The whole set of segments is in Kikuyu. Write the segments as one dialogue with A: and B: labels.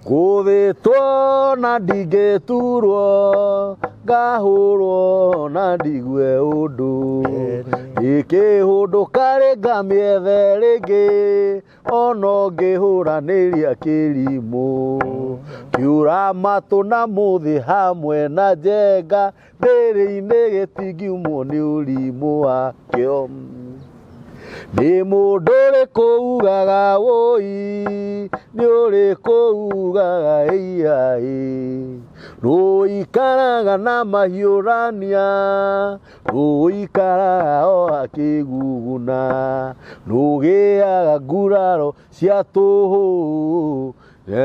A: Kũthĩtwo na ndingĩturwo, ngahũrwo na ndigue ũndũ. Ĩkĩhũndũka rĩ ngamĩethe rĩngĩ, ona ũngĩhũranĩria kĩrimũ. Kĩũra matũ na mũthĩ hamwe na njenga, ndĩrĩ-inĩ gĩtingiumwo nĩ ũrimũ wakĩo. Nĩ mũndũ ũrĩkũ ugaga wũi, nĩ ũrĩkũ ugaga ĩiya-ĩ, nũ ũikaraga na mahiũrania, nũ ũikaraga o akĩguguna, nũ ũgĩaga nguraro cia tũhũ. Nĩ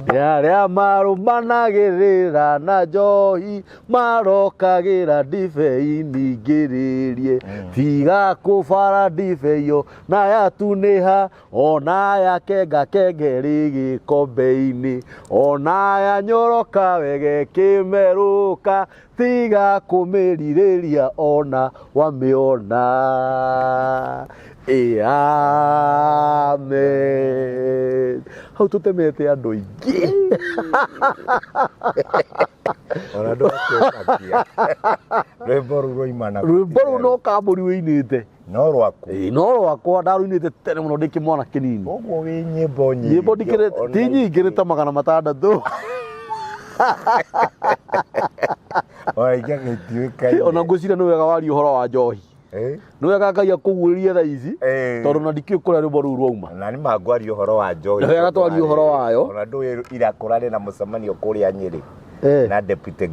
A: arĩa marũmanagĩrĩra na njohi marokagĩra ndibei ningĩrĩrie, tiga kũbara ndibei ona yatunĩha, ona yakenga kenge rĩ gĩkombe-inĩ, ona yanyoroka wega ĩkĩmerũka, tiga kũmĩrirĩria ona wamĩona. Ĩ amen. Hau tũtemete andũ aingĩ.
B: Ona ndwakĩũkagia. Rwĩmbo rũu rwaima na
A: Rwĩmbo rũu no kambũri wĩinĩte.
B: No rwaku.
A: Ĩ, no rwakwa ndarũinĩte tene mũno ndĩ kĩmwana kĩnini.
B: Koguo wĩ nyĩmbo nyingĩ.
A: Nyĩmbo ndikĩrĩ ti nyingĩ nĩ ta 600.
B: Ona ingĩ gĩtiũĩkaine.
A: Ona ngwĩciria nĩ wega waria ũhoro wa njohi.
B: Eh?
A: Nĩ wega Ngai akũguũrĩrie thaa ici.
B: Eh.
A: Tondũ ona ndikĩũĩ kũrĩa rwĩmbo rũu rwauma.
B: Na nĩ mangwaria ũhoro wa njohi.
A: Nĩ wega twarie ũhoro wayo.
B: Ona ndũĩ ira kũrarĩ na mũcemanio kũrĩa Nyĩrĩ.
A: Eh.
B: Na deputy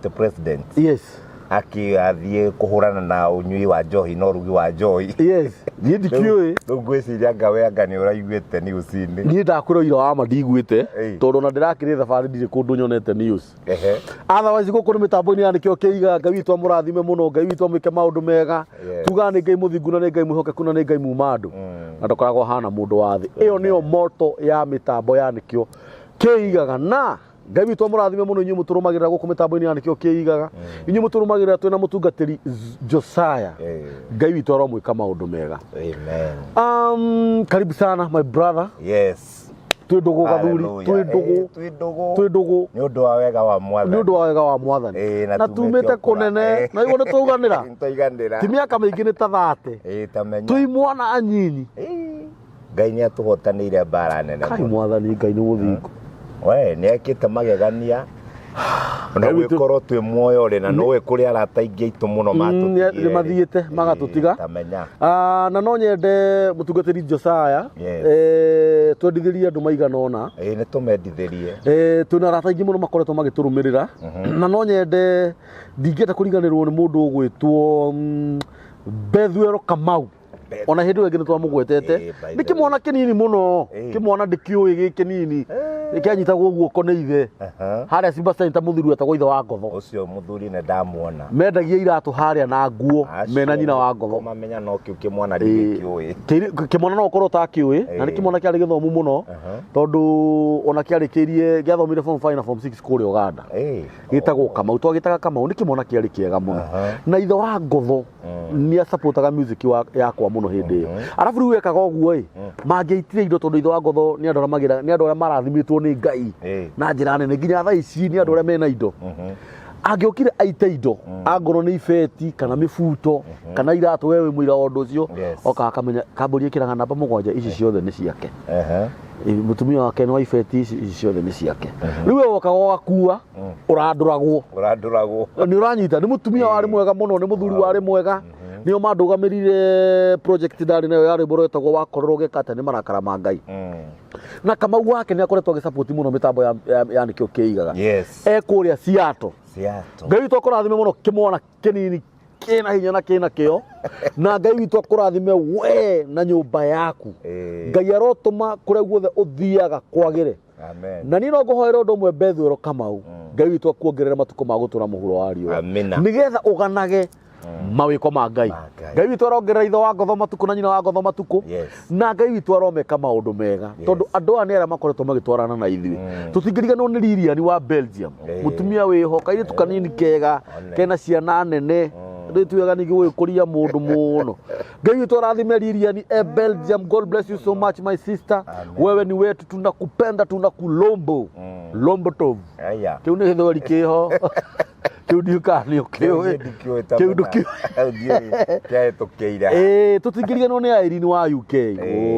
B: president.
A: Yes.
B: Akĩathiĩ kũhũrana na ũnyui wa njohi na ũrugi wa njohi.
A: Yes. Niĩ ndikĩũĩ.
B: Rĩu ngwĩciria anga we anga nĩ ũraiguĩte news-inĩ.
A: Niĩ ndakwĩra ũira wa ma ndiguĩte.
B: Ĩĩ.
A: Tondũ ona ndĩrakĩrĩ thabarĩ ndirĩ kũndũ nyonete news.
B: Ehe.
A: Otherwise gũkũ nĩ mĩtambo-inĩ ya nĩkĩo kĩiga Ngai witũ amũrathime mũno, Ngai witũ amwĩke maũndũ mega.
B: Yes.
A: Tugaga nĩ Ngai mũthingu na nĩ Ngai mwĩhokeku na nĩ Ngai muma andũ. Na ndũkoragwo hana mũndũ wa thĩ. Ĩyo nĩyo motto ya mĩtambo ya nĩkĩo kĩigaga. Na Ngai witũ amũrathime mũno inyuĩ mũtũrũmagĩrĩra gũkũ mĩtambo-inĩ ya nĩkĩo kĩigaga. Inyuĩ mũtũrũmagĩrĩra twĩna mũtungatĩri Josiah. Ngai witũ aromwĩka maũndũ mega.
B: Amen.
A: Karibu sana my brother.
B: Yes.
A: Twĩ ndũgũ gathuri,
B: Hallelujah.
A: twĩ ndũgũ.
B: Eh, twĩ ndũgũ.
A: Twĩ ndũgũ.
B: Nĩ ũndũ wa wega wa Mwathani.
A: Nĩ ũndũ wa wega wa Mwathani.
B: Eh, na
A: Na
B: tumĩte
A: tumĩte
B: o kũra.
A: kũnene.
B: Eh.
A: Na igũrũ nĩ twauganĩra.
B: Nĩ twaiganĩra.
A: Ti mĩaka mĩingĩ nĩ ta 30.
B: Eh, ta menya.
A: Twĩ imwana anyinyi.
B: Eh. Ngai nĩ atũhotanĩire mbara nene
A: Kai
B: mũno.
A: Mwathani Ngai nĩ mũthingu.
B: We nĩ ekĩte magegania. Ona
A: Ngai witũ-
B: gwĩkorwo twĩ muoyo rĩ, na nũĩ kũrĩ arata aingĩ aitũ mũno matũtigire
A: nĩ mathiĩte, magatũtiga.
B: Ta menya.
A: Na no nyende mũtungatĩri Josiah,
B: Yes.
A: twendithĩrie andũ maigana ũna.
B: Ĩĩ, nĩ tũmendithĩrie.
A: Twĩna arata aingĩ mũno makoretwo magĩtũrũmĩrĩra. Na no nyende, ndingĩenda kũriganĩrwo nĩ mũndũ ũgwĩtwo, Bethuel Kamau.
B: Bethuel.
A: Ona hĩndĩ ĩyo ĩngĩ nĩ twamũgwetete.
B: Ĩĩ, by
A: Nĩ
B: the
A: kĩmwana
B: way.
A: kĩnini mũno.
B: Ĩĩ.
A: Kĩmwana ndĩkĩũĩ gĩ kĩnini.
B: Ĩĩ.
A: Kĩanyitagwo guoko nĩ ithe.
B: Aha.
A: Harĩa Simba Center mũthuri wetagwo ithe wa Ngotho.
B: Ũcio mũthuri nĩ ndamuona.
A: Mendagia iratũ harĩa na nguo
B: Acio
A: mena nyina wa Ngotho.
B: Kũmamenya no kĩu kĩmwana
A: Ĩĩ.
B: ndigĩkĩũĩ.
A: Kĩmwana no ũkorwo ũtakĩũĩ, na nĩ
B: Ĩĩ.
A: kĩmwana kĩarĩ gĩthomu mũno,
B: Aha.
A: tondũ ona kĩarĩkĩirie, gĩathomire form 5 na form 6 kũrĩa Ũganda.
B: Ĩĩ.
A: Gĩtagwo Kamau, twagĩtaga Kamau, nĩ kĩmwana kĩarĩ kĩega mũno.
B: Aha.
A: Na ithe wa Ngotho nĩ asapotaga music yakwa mũno hĩndĩ ĩyo. Arabu rĩu ekaga ũguo ĩ, mangĩaitire indo tondũ ithe wa Ngotho nĩ andũ arĩa magĩra, nĩ andũ arĩa marathimĩtwo nĩ Ngai na njĩra nene nginya thaa ici nĩ andũ arĩa mena indo. Angĩokire aite indo, angorwo nĩ ibeti kana mĩbuto kana iratũ, we wĩ mũira wa ũndũ ũcio, okaga akamenya kambũri ĩkĩraga namba 7, ici ciothe nĩ ciake. Mũtumia wake nĩ wa ibeti, ici ciothe nĩ ciake. Rĩu we wokaga ũgakua, ũrandũragwo.
B: Ũrandũragwo.
A: Nĩ ũranyita, nĩ mũtumia warĩ mwega mũno, nĩ mũthuri warĩ mwega. Nĩo mandũgamĩrire project ndarĩ nayo ya rwĩmbo rwetagwo wakorwo ũgĩka atĩa nĩ marakara ma Ngai. Na Kamau wake nĩ akoretwo agĩsupport mũno mĩtambo ya nĩkĩo kĩigaga.
B: Yes.
A: E kũrĩa Seattle.
B: Seattle.
A: Ngai witũ akũrathime mũno kĩmwana kĩnini kĩna hinya na kĩna kĩo. Na Ngai witũ akũrathime we na nyũmba yaku. Ngai arotũma kũrĩa guothe ũthiaga kwagĩre.
B: Amen.
A: Na niĩ no ngũhoera ũndũ ũmwe Bethuel Kamau. Ngai witũ akuongerere matukũ ma gũtũra mũhuro wa riũa.
B: Amina.
A: Nĩgetha ũganage mawĩko ma Ngai.
B: Ma Ngai.
A: Ngai witũ arongerera ithe wa Ngotho matukũ na nyina wa Ngotho matukũ.
B: Yes.
A: Na Ngai witũ aromeka maũndũ mega.
B: Yes.
A: Tondũ andũ aya nĩ arĩa makoretwo magĩtwarana na ithuĩ. Tũtingĩriganĩrwo nĩ Lilian wa Belgium. Mũtumia wĩho, kairĩtu kanini kega,
B: One.
A: kena ciana nene. Rĩtuaga ningĩ gũgĩkũria mũndũ mũno. Ngai witũ arathime Lilian e Belgium. God bless you so much, my sister.
B: Amen.
A: Wewe ni wetu, tunakupenda, tunakulombo lombotov.
B: Aya.
A: Kĩu nĩ gĩthweri kĩho kĩu ndiũĩ kana nĩ ũkĩũĩ. Kĩu ndũkĩũĩ.
B: Kĩahĩtũkĩire.
A: Ĩĩ, tũtingĩriganĩrwo nĩ Irene wa UK.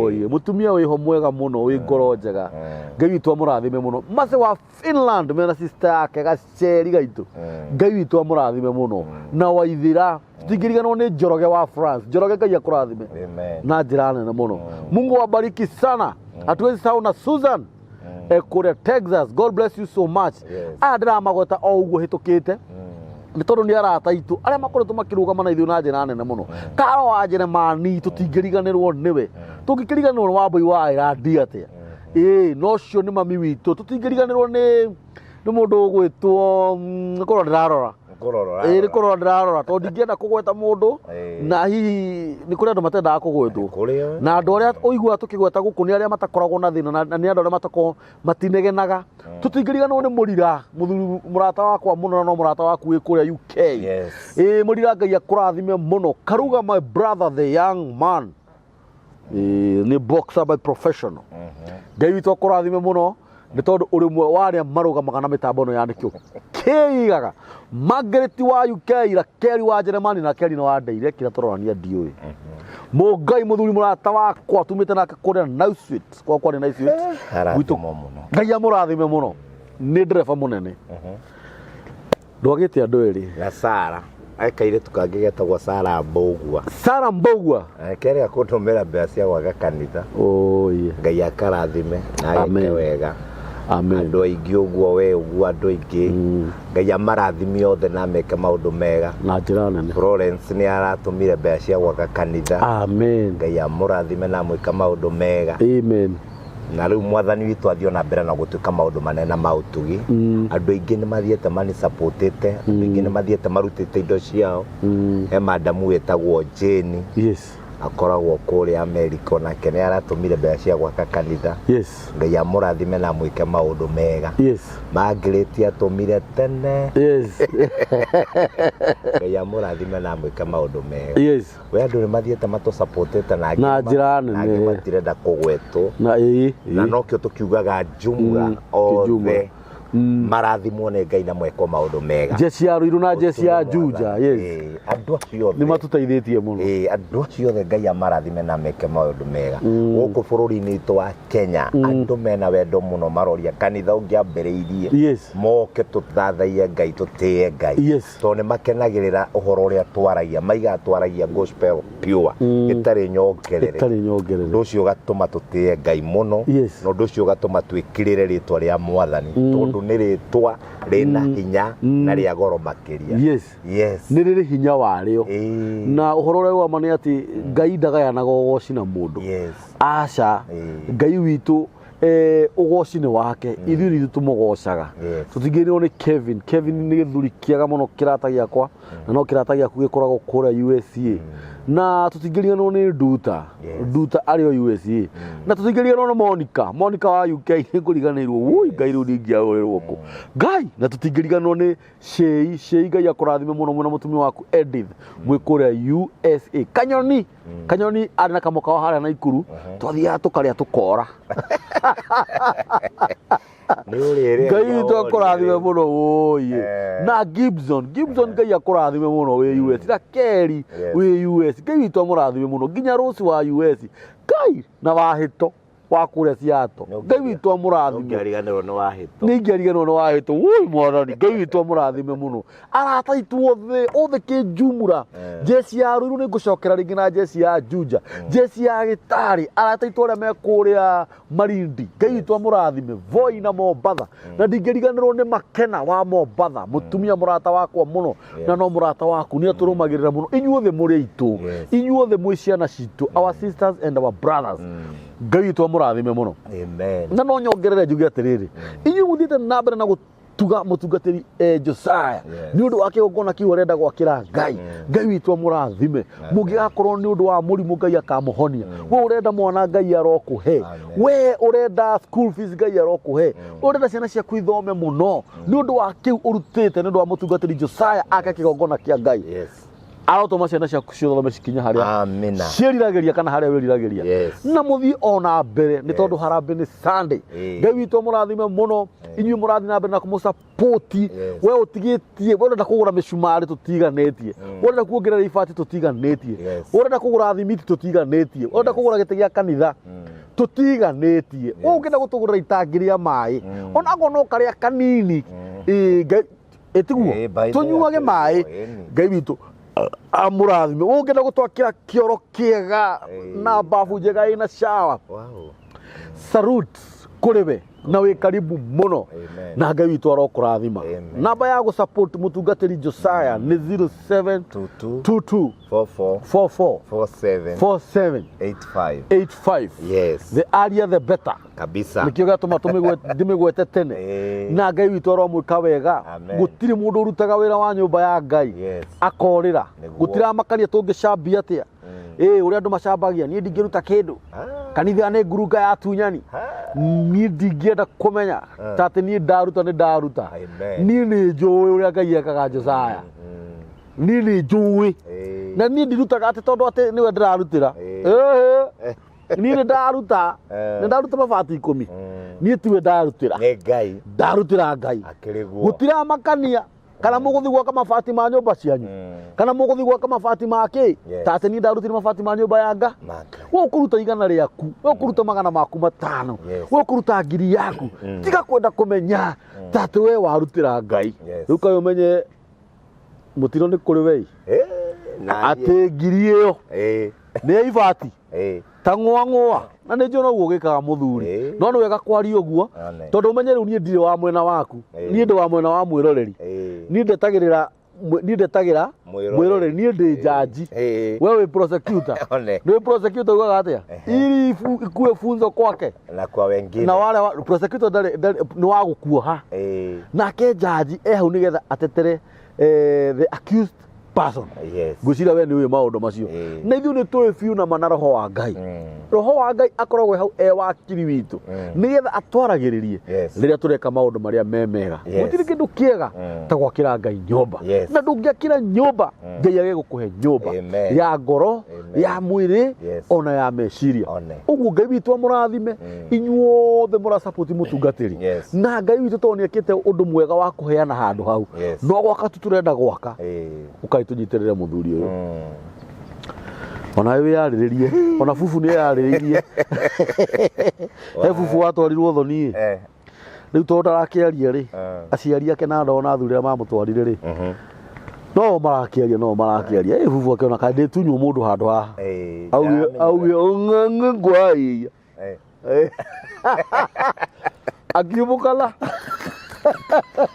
A: Oye, mũtumia wĩho mwega mũno, wĩ ngoro njega. Ngai witũ amũrathime mũno. Mercy wa Finland mena sister yake gaceri gaitũ. Ngai witũ amũrathime mũno. Na Waithira, tũtingĩriganĩrwo nĩ Njoroge wa France. Njoroge, Ngai akũrathime
B: Amen.
A: na njĩra nene mũno. Mungu awabariki sana. Hatuwezi sahau na Susan kũrĩa Texas. God bless you so much. Aya ndĩramagweta o ũguo hĩtũkĩte nĩ tondũ nĩ arata aitũ arĩa makoretwo makĩrũgama na ithuĩ na njĩra nene mũno. Karo wa Jeremani, tũtingĩriganĩrwo nĩwe. Tũngĩkĩriganĩrwo nĩ Wambũi wa Ĩrandi atĩa? Ĩĩ, no ũcio nĩ mami witũ. Tũtingĩriganĩrwo nĩ mũndũ ũgwĩtwo nĩ kũrora ndĩrarora.
B: Kũrora.
A: Ĩĩ, nĩ kũrora ndĩrarora tondũ ndingĩenda kũgweta mũndũ na hihi nĩ kũrĩ andũ matendaga kũgwetwo.
B: Kũrĩ.
A: Na andũ arĩa ũiguaga tũkĩgweta gũkũ nĩ arĩa matakoragwo na thĩna na nĩ andũ arĩa matakoragwo matinegenaga. Tũtingĩriganĩrwo nĩ Mũrira, mũthuri mũrata wakwa mũno, na no mũrata waku wĩ kũrĩa UK. Ĩĩ, Mũrira, Ngai akũrathime mũno. Karuga, my brother, the young man, ĩĩ, nĩ boxer by professional. Ngai witũ akũrathime mũno nĩ tondũ ũrĩ ũmwe wa arĩa marũgamaga na mĩtambo ĩno ya nĩkĩo kĩigaga. Margaret wa UK, Rakeli wa Jeremani, na Rakeli nĩ wa ndeire kĩrĩa tũrorania ndiũĩ. Mũngai mũthuri mũrata wakwa tumĩte nake kũrĩa Nausuit, kwa kwarĩ Nausuit
B: Arathimwo mũno.
A: Ngai amũrathime mũno, nĩ ndereba mũnene, ndwagĩte andũ erĩ.
B: Na Sara kairĩtu kangĩ getagwo Sara Mbũgua.
A: Sara Mbũgua.
B: Kerega kũndũmĩra mbeca cia gwaka kanitha.
A: Oye.
B: Ngai akarathime na agĩke
A: Amen.
B: wega.
A: Amen.
B: Andũ aingĩ ũguo we ũguo, andũ aingĩ, Ngai amarathime othe na ameke maũndũ mega.
A: Na njĩra nene.
B: Florence nĩ aratũmire mbeca cia gwaka kanitha.
A: Amen.
B: Ngai amũrathime na amwĩka maũndũ mega.
A: Amen.
B: Na rĩu Mwathani witũ athiĩ ona mbere na gũtuĩka maũndũ manene na ma ũtugi. Andũ aingĩ nĩ mathiĩte manisapotĩte, andũ aingĩ nĩ mathiĩte marutĩte indo ciao. He madamu wĩtagwo Jane, akoragwo kũrĩa Amerika, onake nĩ aratũmire mbeca cia gwaka kanitha. Ngai amũrathime na amwĩke maũndũ mega. Margaret atũmire tene. Ngai amũrathime na amwĩke maũndũ mega. We andũ nĩ mathiĩte matũsapotĩte na angĩ
A: Na njĩra
B: na angĩ
A: nene.
B: matirenda kũgwetwo.
A: Na ĩĩ.
B: Na nokĩo tũkiugaga jumla
A: kĩjumla.
B: othe marathimwo nĩ Ngai na mwekwo maũndũ mega.
A: Jeci ya Ruiru na jeci ya Juja, yes.
B: Ĩĩ, andũ acio othe
A: Nĩ matũteithĩtie mũno.
B: Ĩĩ, andũ acio othe Ngai amarathime na meke maũndũ mega. Gũkũ bũrũri-inĩ witũ wa Kenya andũ mena wendo mũno, maroria kanitha ũngĩambĩrĩirie moke tũthathaiye Ngai, tũtĩe Ngai, tondũ nĩ makenagĩrĩra ũhoro ũrĩa twaragia, maigaga twaragia gospel pure, ĩtarĩ nyongerere.
A: Ĩtarĩ nyongerere.
B: Ũndũ ũcio ũgatũma tũtĩe Ngai mũno, na ũndũ ũcio ũgatũma twĩkĩrĩre rĩtwa rĩa Mwathani, tondũ nĩ rĩtwa rĩna hinya na rĩa goro makĩria.
A: Nĩ rĩrĩ hinya warĩo.
B: Ĩĩ.
A: Na ũhoro ũrĩa wa ma nĩ atĩ Ngai ndagayanaga ũgoci na mũndũ. Aca. Ngai witũ, ũgoci nĩ wake, ithuĩ nĩ ithuĩ tũmũgocaga. Tũtingĩrĩrwo nĩ Kevin. Kevin nĩ gĩthuri kĩega mũno, kĩrata gĩakwa, na no kĩrata gĩaku gĩkoragwo kũrĩa USA. Na tũtingĩriganĩrwo nĩ Nduta. Nduta arĩ o USA. Na tũtingĩriganĩrwo nĩ Monica. Monica wa UK, nĩ ngũriganĩirwo. Wui, Ngai, rĩu ndingĩahũrĩrwo kũ Ngai. Na tũtingĩriganĩrwo nĩ Shei. Shei, Ngai akũrathime mũno mwĩna mũtumia waku Edith mwĩ kũrĩa USA. Kanyoni, Kanyoni arĩ na kamũkawa harĩa Naikuru, twathiaga tũkarĩa tũkora.
B: Nĩ ũrĩrĩ.
A: Ngai witũ akũrathime mũno wũiĩ. Na Gibson, Gibson, Ngai akũrathime mũno wĩ US, na Kerry wĩ US, Ngai witũ amũrathime mũno, nginya Rose wa US, Ngai na Wahĩto wa kũrĩa Seattle, Ngai witũ amũrathime.
B: Ũngĩariganĩrwo nĩ Wahĩto.
A: Nĩ ingĩariganĩrwo nĩ Wahĩto, wũi Mwathani. Ngai witũ amũrathime mũno arata aitũ othe othe kĩnjumura. Jeci ya Ruiru nĩ ngũcokera rĩngĩ, na jeci ya Juja, jeci ya Gĩtarĩ, arata aitũ arĩa me kũrĩa Marindi, Ngai witũ amũrathime. Voi na Mombatha, na ndingĩriganĩrwo nĩ Makena wa Mombatha, mũtumia mũrata wakwa mũno, na no mũrata waku, nĩ atũrũmagĩrĩra mũno. Inyuothe mũrĩ aitũ, inyuothe mwĩ ciana citũ, our sisters and our brothers, Ngai witũ amũrathime mũno.
B: Amen.
A: Na no nyongerere njuge atĩrĩrĩ, inyuĩ mũthiĩte na mbere na gũtuga mũtungatĩri Josiah nĩ ũndũ wa kĩgongona kĩu arenda gwakĩra Ngai, Ngai witũ amũrathime. Mũngĩgakorwo nĩ ũndũ wa mũrimũ, Ngai akamũhonia. We ũrenda mwana, Ngai arokũhe.
B: Amen.
A: We ũrenda school fees, Ngai arokũhe. Ũrenda ciana ciaku ithome mũno, nĩ ũndũ wa kĩu ũrutĩte nĩ ũndũ wa mũtungatĩri Josiah ake kĩgongona kĩa Ngai. Arotũma ciana ciaku ciothe cikinye harĩa
B: Amina.
A: ciĩriragĩria kana harĩa wĩriragĩria.
B: Yes.
A: Na mũthiĩ ona mbere nĩ tondũ
B: Yes.
A: harambĩ nĩ Sunday.
B: Ĩĩ.
A: Ngai witũ amũrathime mũno inyuĩ mũrathiĩ na mbere na kũmũsapoti.
B: Yes.
A: We ũtigĩtie, we ũrenda kũgũra mĩcumarĩ tũtiganĩtie, we ũrenda kuongerera ibati tũtiganĩtie,
B: Yes.
A: we ũrenda kũgũra thimiti tũtiganĩtie, we ũrenda kũgũra gĩtĩ gĩa kanitha tũtiganĩtie, we ũngĩenda gũtũgũrĩra itangi rĩa maĩ onakorwo no karĩa kanini. Ĩĩ, Ngai ĩtiguo
B: Ĩĩ, by the
A: tũnyuage
B: way,
A: maĩ.
B: ĩni.
A: Ngai witũ amũrathime. Ũngĩenda gũtwakĩra kĩoro kĩega
B: Ĩĩ.
A: na babu njega ĩna shower,
B: Wow.
A: salute kũrĩ we na wĩ karibu mũno.
B: Amen.
A: Na Ngai witũ arokũrathima.
B: Amen.
A: Namba ya gũsupport mũtungatĩri Josiah nĩ 07
B: 22
A: 22
B: 44
A: 44
B: 47
A: 47
B: 85.
A: 85.
B: Yes.
A: The earlier the better.
B: Kabisa.
A: Nĩkĩo gĩatũma ndĩmĩgwete tene.
B: Ĩĩ.
A: Na Ngai witũ aromwĩka wega.
B: Amen.
A: Gũtirĩ mũndũ ũrutaga wĩra wa nyũmba ya Ngai
B: Yes.
A: akorĩra.
B: Nĩguo.
A: Gũtiramakania tũngĩcambia atĩa. Ĩĩ, ũrĩa andũ macambagia, niĩ ndingĩruta kĩndũ,
B: Ah.
A: kanitha nĩ ngurunga ya atunyani.
B: Ah.
A: Niĩ ndingĩenda kũmenya ta atĩ niĩ ndaruta nĩ ndaruta.
B: Amen.
A: Niĩ nĩ njũĩ ũrĩa Ngai ekaga, Josiah. Niĩ nĩ njũĩ.
B: Ĩĩ.
A: Na niĩ ndirutaga atĩ tondũ atĩ nĩwe ndĩrarutĩra.
B: Ĩĩ.
A: Ĩhĩ. Niĩ nĩ ndaruta,
B: Eh.
A: nĩ ndaruta mabati 10, niĩ tiwe ndarutĩra.
B: Nĩ Ngai.
A: Ndarutĩra Ngai.
B: Akĩrĩ guo.
A: Gũtiramakania kana mũgũthiĩ gwaka mabati ma nyũmba cianyu kana mũgũthiĩ gwaka mabati ma kĩ,
B: Yes.
A: ta atĩ niĩ ndarutire mabati ma nyũmba ya nga.
B: Ma Ngai.
A: We ũkũruta 100 rĩaku, we ũkũruta 500,
B: Yes.
A: we ũkũruta 1000 yaku, tiga kwenda kũmenya ta atĩ we warutĩra Ngai.
B: Yes.
A: Rĩu kaĩ ũmenye mũtino nĩ kũrĩ wei
B: Eh, na niĩ.
A: atĩ 1000 ĩyo
B: Ĩĩ.
A: nĩ ya ibati
B: Ĩĩ.
A: ta ng'oa ng'oa, na nĩ njũĩ noguo gĩkaga mũthuri.
B: Ĩĩ.
A: No nĩ wega kwaria ũguo
B: One.
A: tondũ ũmenye rĩu niĩ ndirĩ wa mwena waku.
B: Ĩĩ.
A: Niĩ ndĩ wa mwena wa mwĩroreri.
B: Ĩĩ.
A: Niĩ ndetagĩrĩra niĩ ndetagĩra
B: Mwĩroreri.
A: mwĩroreri, niĩ ndĩ jaji.
B: Ĩĩ.
A: We wĩ prosecutor.
B: One.
A: Nĩ wĩ prosecutor, ugaga atĩa ili ikuwe funzo kwake
B: Na kwa wengine.
A: na wale wa, prosecutor ndarĩ nĩ wa gũkuoha.
B: Ĩĩ.
A: Nake jaji e hau nĩgetha atetere the accused person.
B: Yes.
A: Ngwĩciria we nĩ ũĩ maũndũ macio.
B: Ĩĩ.
A: Na ithuĩ nĩ tũĩ biũ na ma na roho wa Ngai, roho wa Ngai akoragwo hau e wakiri witũ nĩgetha atwaragĩrĩrie
B: Yes.
A: rĩrĩa tũreka maũndũ marĩa me mega.
B: Yes.
A: Gũtirĩ kĩndũ kĩega ta gwakĩra Ngai nyũmba.
B: Yes.
A: Na ndũngĩakĩra nyũmba Ngai age gũkũhe nyũmba
B: Amen.
A: ya ngoro,
B: Amen.
A: ya mwĩrĩ,
B: Yes.
A: ona ya meciria.
B: One.
A: Ũguo Ngai witũ amũrathime inyuothe mũrasapoti mũtungatĩri.
B: Yes.
A: Na Ngai witũ tondũ nĩekĩte ũndũ mwega wa kũheana handũ hau,
B: Yes.
A: no gwaka tu tũrenda gwaka.
B: Ĩĩ.
A: Ũkai tũnyitĩrĩre mũthuri ũyũ. Ona we wĩyarĩrĩrie, ona bubu nĩ eyarĩrĩirie. He bubu watwarirwo thoni.
B: Eh.
A: Rĩu tondũ ndarakĩaria rĩ,
B: Eh.
A: aciari ake na andũ ona athuri arĩa mamũtwarire rĩ, no marakĩaria, no marakĩaria. Ĩ, bubu akĩona kaĩ ndĩtunywo mũndũ handũ haha.
B: Ĩĩ.
A: Auge
B: Ndaramenya.
A: auge ũng'ang'e ngwaiya.
B: Eh.
A: Akiumũkana.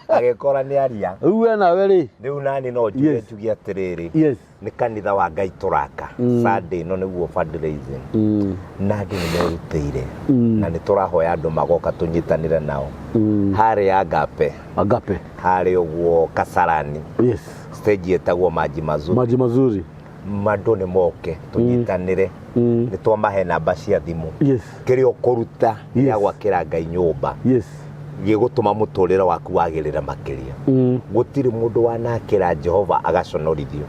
B: Agĩkora nĩ aria.
A: Rĩu we nawe rĩ?
B: Rĩu nani no njuge
A: Yes.
B: njuge atĩrĩrĩ,
A: Yes.
B: nĩ kanitha wa Ngai tũraka Sunday ĩno nĩguo fundraising, na andũ nĩ merutĩire na nĩ tũrahoya andũ magoka tũnyitanĩre nao harĩa Agape.
A: Agape.
B: Harĩa ũguo Kasarani.
A: Yes.
B: Stage ĩtagwo Maji Mazuri.
A: Maji mazuri.
B: Mandũ nĩ moke tũnyitanĩre. Nĩ twamahe namba cia thimũ.
A: Yes.
B: Kĩrĩa ũkũruta
A: Yes.
B: gĩa gwakĩra Ngai nyũmba
A: Yes.
B: gĩgũtũma mũtũrĩre waku wagĩrĩre makĩria. Gũtirĩ mũndũ wanakĩra Jehova agaconorithio,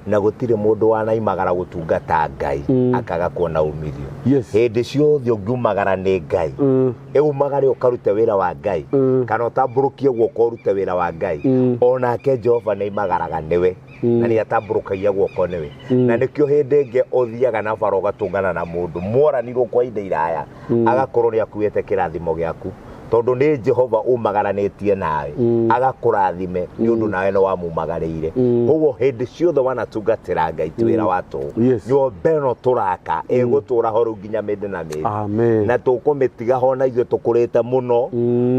B: na gũtirĩ mũndũ wanaimagara gũtungata Ngai akaga kuona umithio.
A: Yes.
B: Hĩndĩ ciothe ũngiumagara nĩ Ngai, ĩumagare ũkarute wĩra wa Ngai, kana ũtambũrũkie guoko ũrute wĩra wa Ngai, onake Jehova nĩ aimagaraga nĩwe na nĩ atambũrũkagia guoko nĩwe. Na nĩkĩo hĩndĩ ĩngĩ ũthiaga na bara ũgatũngana na mũndũ mworanirwo kwa ihinda iraya, agakorwo nĩ akuĩte kĩrathimo gĩaku, tondũ nĩ Jehova umagaranĩtie nawe agakũrathime nĩ ũndũ nawe nĩ wamumagarĩire. Koguo hĩndĩ ciothe wanatungatĩra Ngai ti wĩra wa tũhũ.
A: Yes.
B: Nyũmba ĩno tũraka ĩgũtũra ho rĩu nginya mĩndĩ na mĩndĩ.
A: Amen.
B: Na tũkũmĩtiga ho na ithuĩ tũkũrĩte mũno,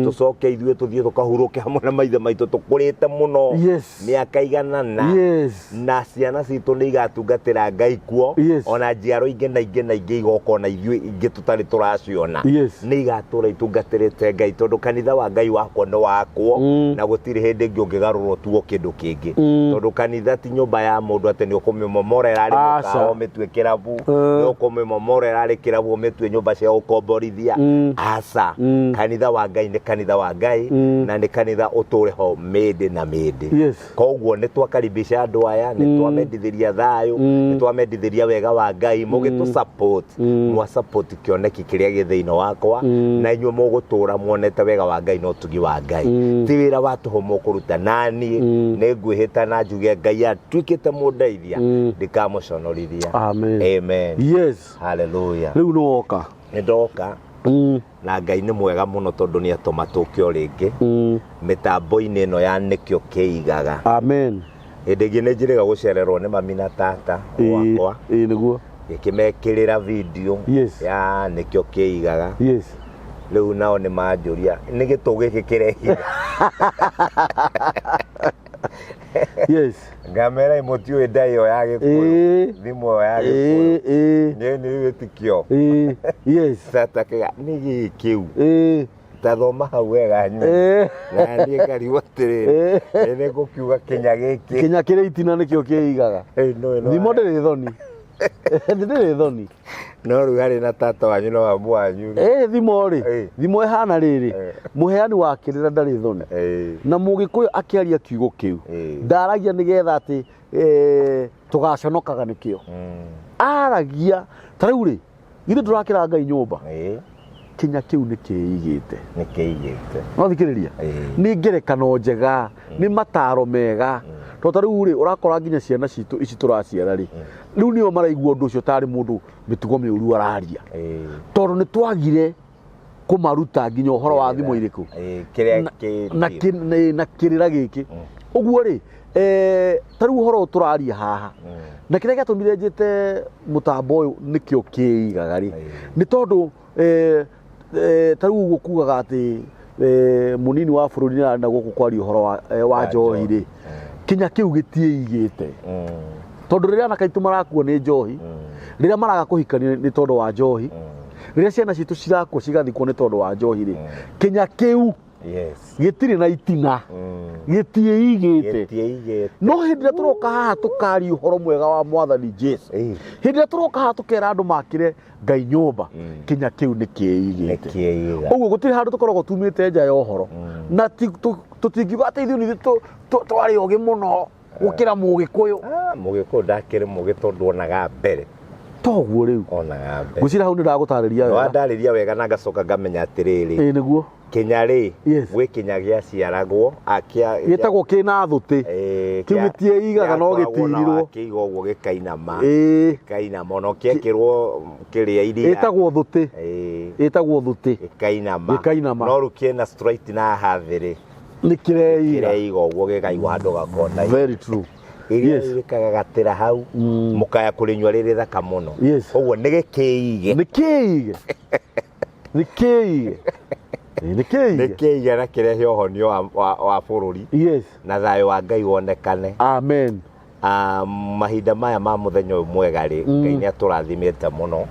B: tũcoke ithuĩ tũthiĩ tũkahurũke hamwe na maithe maitũ tũkũrĩte mũno,
A: Yes.
B: mĩaka 100.
A: Yes.
B: Na ciana citũ nĩ igatungatĩra Ngai kuo.
A: Yes.
B: Ona njiaro ingĩ na ingĩ na ingĩ igoka ona ithuĩ ingĩ tũtarĩ tũraciona,
A: Yes.
B: nĩ igatũra itungatĩrĩte Ngai. Ngai tondũ kanitha wa Ngai wakwa nĩ wakwo na gũtirĩ hĩndĩ ĩngĩ ũngĩgarũrwo tuo kĩndũ kĩngĩ, tondũ kanitha ti nyũmba ya mũndũ atĩ nĩ ũkũmĩmomora ĩrarĩ
A: Aca.
B: mũkawa ũmĩtue kĩrabu, nĩ ũkũmĩmomora ĩrarĩ kĩrabu ũmĩtue nyũmba cia gũkomborithia. Aca, kanitha wa Ngai nĩ kanitha wa Ngai na nĩ kanitha ũtũre ho mĩndĩ na mĩndĩ. Koguo nĩ twakaribisha andũ aya, nĩ twamendithĩria thayũ, nĩ twamendithĩria wega wa Ngai. Mũgĩtũ support, mwa support kĩoneki kĩrĩa gĩ thĩinĩ wakwa, na inyuĩ mũgũtũra muonete wega wa Ngai na ũtugi wa Ngai. Ti wĩra wa tũhũ mũkũruta, naniĩ nĩ ngwĩhĩta na njuge Ngai atuĩkĩte mũndeithia, ndikamũconorithia.
A: Amen.
B: Amen.
A: Yes.
B: Hallelujah.
A: Rĩu nĩ woka.
B: Nĩ ndoka na Ngai nĩ mwega mũno tondũ nĩ atũma tũke o rĩngĩ mĩtambo-inĩ ĩno ya Nĩkĩo Kĩigaga.
A: Amen.
B: Hĩndĩ ĩngĩ nĩ njĩrĩga gũcererwo nĩ mami na tata wakwa,
A: Ĩĩ nĩguo.
B: ngĩkĩmekĩrĩra video ya Nĩkĩo Kĩigaga. Rĩu nao nĩ manjũria nĩ gĩtũ gĩkĩ kĩrehiga. Ngamera mũtiũĩ nda ĩyo ya Gĩkũyũ, thimũ ĩyo ya Gĩkũyũ. Nĩ nĩ wĩtĩkio. Tata kĩga nĩ gĩkĩ kĩu. Tathoma hau wega nyue. Na niĩ ngarigwo atĩrĩrĩ, ĩ nĩ ngũkiuga kĩnya gĩkĩ.
A: Kĩnya kĩrĩ itina nĩkĩo kĩigaga.
B: Ĩ, no, no,
A: Thimo ndĩrĩ thoni. Ndĩrĩ thoni.
B: No rĩu harĩ na tata wanyu na mamu wanyu rĩ.
A: Thimo rĩ, thimo ĩhana rĩrĩ, mũheani wa kĩrĩra ndarĩ thoni. Na mũgĩkũyũ akĩaria kiugo kĩu, ndaragia nĩgetha atĩ tũgaconokaga nĩkĩo. Aragia ta rĩu rĩ, githĩ ndũrakĩra Ngai nyũmba? Kinya kĩu nĩ kĩigĩte.
B: Nĩ kĩigĩte.
A: No thikĩrĩria, nĩ ngerekano njega, nĩ mataro mega. Tondũ ta rĩu rĩ, ũrakora nginya ciana citũ ici tũraciara rĩ, rĩu nĩo maraigua ũndũ ũcio tarĩ mũndũ mĩtugo mĩũru araria. Tondũ nĩ twagire kũmaruta nginya ũhoro wa thimo irĩkũ.
B: Kĩrĩa
A: Na-
B: kĩ
A: na na kĩrĩra gĩkĩ. Ũguo rĩ, ta rĩu ũhoro ũyũ tũraria haha, na kĩrĩa gĩatũmire njĩte mũtambo ũyũ nĩkĩo kĩigaga rĩ, nĩ tondũ ta rĩu ũguo kugaga atĩ mũnini wa bũrũri nĩ ararĩ na gũkũ kwaria ũhoro wa njohi rĩ, kinya kĩu gĩtiĩigĩte. Tondũ rĩrĩa anake aitũ marakua nĩ njohi, rĩrĩa maraga kũhikania nĩ tondũ wa njohi, rĩrĩa ciana citũ cirakua cigathikwo nĩ tondũ wa njohi rĩ, kinya kĩu gĩtirĩ na itina, gĩtiĩigĩte.
B: Gĩtiĩigĩte.
A: No hĩndĩ ĩrĩa tũroka haha tũkaria ũhoro mwega wa Mwathani Jesu, hĩndĩ ĩrĩa tũroka haha tũkera andũ makĩre Ngai nyũmba, kinya kĩu nĩ kĩĩigĩte.
B: Nĩ kĩĩiga.
A: Ũguo gũtirĩ handũ tũkoragwo tumĩte nja ya ũhoro. Na tũtingiuga atĩ ithuĩ nĩ ithuĩ twarĩ ogĩ mũno gũkĩra mũgĩkũyũ.
B: Mũgĩkũyũ ndakĩrĩ mũgĩ tondũ onaga mbere.
A: Toguo rĩu.
B: Onaga mbere.
A: Ngwĩciria hau nĩ ndagũtarĩria wega.
B: Wandarĩria wega na ngacoka ngamenya atĩrĩrĩ.
A: Ĩĩ nĩguo.
B: Kĩnya rĩ, gwĩ kĩnya gĩaciaragwo,
A: Gĩtagwo kĩna thũtĩ. Kĩu gĩtiĩigaga no
B: gĩakoragwo na
A: gĩtirirwo.
B: wakĩiga ũguo gĩkainama. Gĩkainama, ona ũkĩekĩrwo kĩrĩa iria.
A: Ĩtagwo thũtĩ. Ĩtagwo thũtĩ.
B: Gĩkainama.
A: Gĩkainama.
B: No rĩu kĩna straight na haha thĩ rĩ.
A: Nĩ kĩreiga.
B: Kĩreiga ũguo gĩkaigwo handũ gakona.
A: Very true.
B: Iria rĩkagatĩra hau, mũkaya kũrĩnyua rĩrĩ thaka mũno. Ũguo nĩ gĩkĩige.
A: Nĩ kĩige. Nĩ kĩige. Nĩ kĩige.
B: Nĩ kĩige na kĩrehe ũhonio wa bũrũri. Na thayũ wa Ngai wonekane.
A: Amen.
B: Mahinda maya ma mũthenya ũyũ mwega rĩ, Ngai nĩ atũrathimĩte mũno.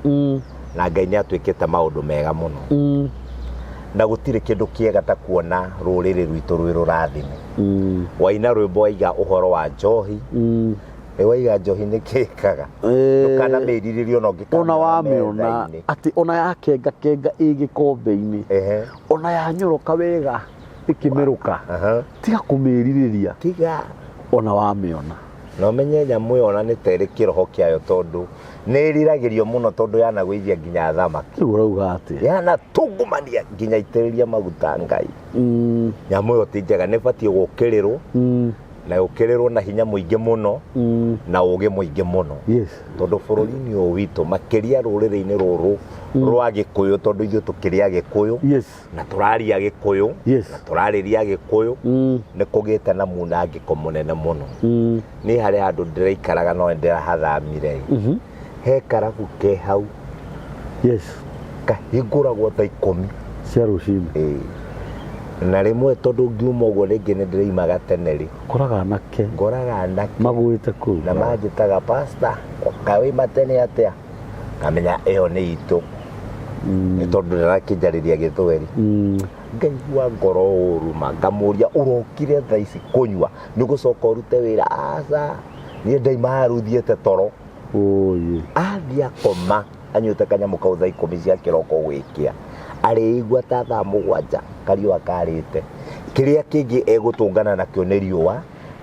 B: Na Ngai nĩ atuĩkĩte maũndũ mega mũno. Na gũtirĩ kĩndũ kĩega ta kuona rũrĩrĩ rwitũ rwĩ rũrathime. Waina rwĩmbo waiga ũhoro wa njohi. Ĩ waiga njohi nĩ kĩkaga. Ndũkanamĩrirĩrie ona ũngĩkamĩona
A: Ona wamĩona
B: metha-inĩ.
A: atĩ ona yakenga kenga ĩ gĩkombe-inĩ. Ona yanyoroka wega ĩkĩmerũka. Tiga kũmĩrirĩria.
B: Tiga.
A: Ona wamĩona.
B: Na ũmenye nyamũ ĩyo ona nĩ ta ĩrĩ kĩroho kĩayo tondũ nĩ ĩriragĩrio mũno tondũ yanagũithia nginya thamaki.
A: Rĩu ũrauga atĩa?
B: Yanatungumania nginya itĩrĩria maguta Ngai. Nyamũ ĩyo ti njega, nĩ ĩbatiĩ gũkĩrĩrwo. Na yũkĩrĩrwo na hinya mũingĩ mũno, na ũgĩ mũingĩ mũno. Tondũ bũrũri-inĩ ũyũ witũ, makĩria rũrĩrĩ-inĩ rũrũ rwa Gĩkũyũ, tondũ ithuĩ tũkĩrĩ Agĩkũyũ, na tũraria Gĩkũyũ, na tũrarĩria Gĩkũyũ, nĩ kũgĩte na munangĩko mũnene mũno. Niĩ harĩ handũ ndĩraikaraga no ndĩrahathamire. He karabu ke hau. Kahingũragwo thaa 10
A: cia rũcinĩ.
B: Na rĩmwe tondũ ngiuma ũguo rĩngĩ nĩ ndĩreimaga tene rĩ.
A: Ngoraga anake.
B: Ngoraga anake.
A: Magũĩte kũu.
B: Na manjĩtaga pastor, kaĩ wauma tene atĩa? Ngamenya ĩyo nĩ itũ. Nĩ tondũ ndĩrakĩnjarĩria gĩthweri. Ngaigua ngoro ũru ma, ngamũria ũrokire thaa ici kũnyua nĩ gũcoka ũrute wĩra? Aca, niĩ ndaima haru thiĩte toro.
A: Oye.
B: Athiĩ akoma anyuĩte kanyamũ kau thaa 10 cia kĩroko gwĩkĩa, arĩigua ta thaa 7 kariũa karĩte. Kĩrĩa kĩngĩ egũtũngana nakĩo nĩ riũa,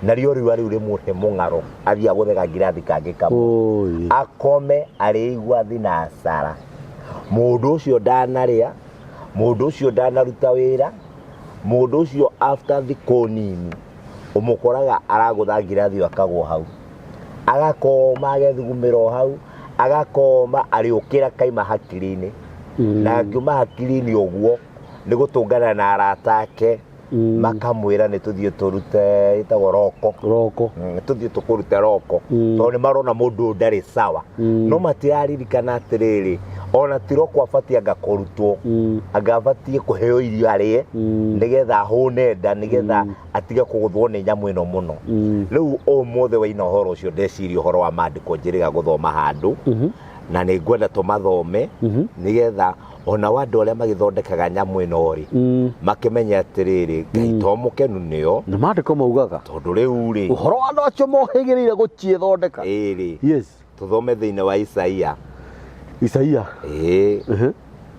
B: narĩo riũa rĩu rĩmũhe mũng'aro, athiĩ agũthe kangirathi kangĩ kamwe.
A: Oye.
B: Akome arĩigua thinacara. Mũndũ ũcio ndanarĩa, mũndũ ũcio ndanaruta wĩra, mũndũ ũcio after thikũ nini ũmũkoraga aragũtha ngirathi ĩyo akagwo hau, agakoma agethugumĩra o hau, agakoma arĩũkĩra kaima hakiri-inĩ. Na angiuma hakiri-inĩ ũguo nĩ gũtũngana na arata ake, makamwĩra nĩ tũthiĩ tũrute ĩtagwo roko.
A: Roko.
B: Tũthiĩ tũkũrute roko. Tondũ nĩ marona mũndũ ũyũ ndarĩ sawa. No matiraririkana atĩrĩrĩ, ona ti roko abatiĩ anga kũrutwo, anga abatiĩ kũheo irio arĩe, nĩgetha ahũne nda, nĩgetha atige kũgũthwo nĩ nyamũ ĩno mũno. Rĩu ũmũthĩ waina ũhoro ũcio, ndeciria ũhoro wa maandĩko njĩrĩga gũthoma handũ, na nĩ ngwenda tũmathome, nĩgetha ona wa andũ arĩa magĩthondekaga nyamũ ĩno rĩ, makĩmenye atĩrĩrĩ, Ngai to mũkenu nĩo.
A: Na maandĩko maugaga
B: tondũ rĩu rĩ,
A: ũhoro wa andũ acio mohĩgĩrĩire gũciĩthondeka.
B: Ĩrĩ.
A: Yes.
B: Tũthome thĩinĩ wa Isaia.
A: Isaia.
B: Ĩĩ.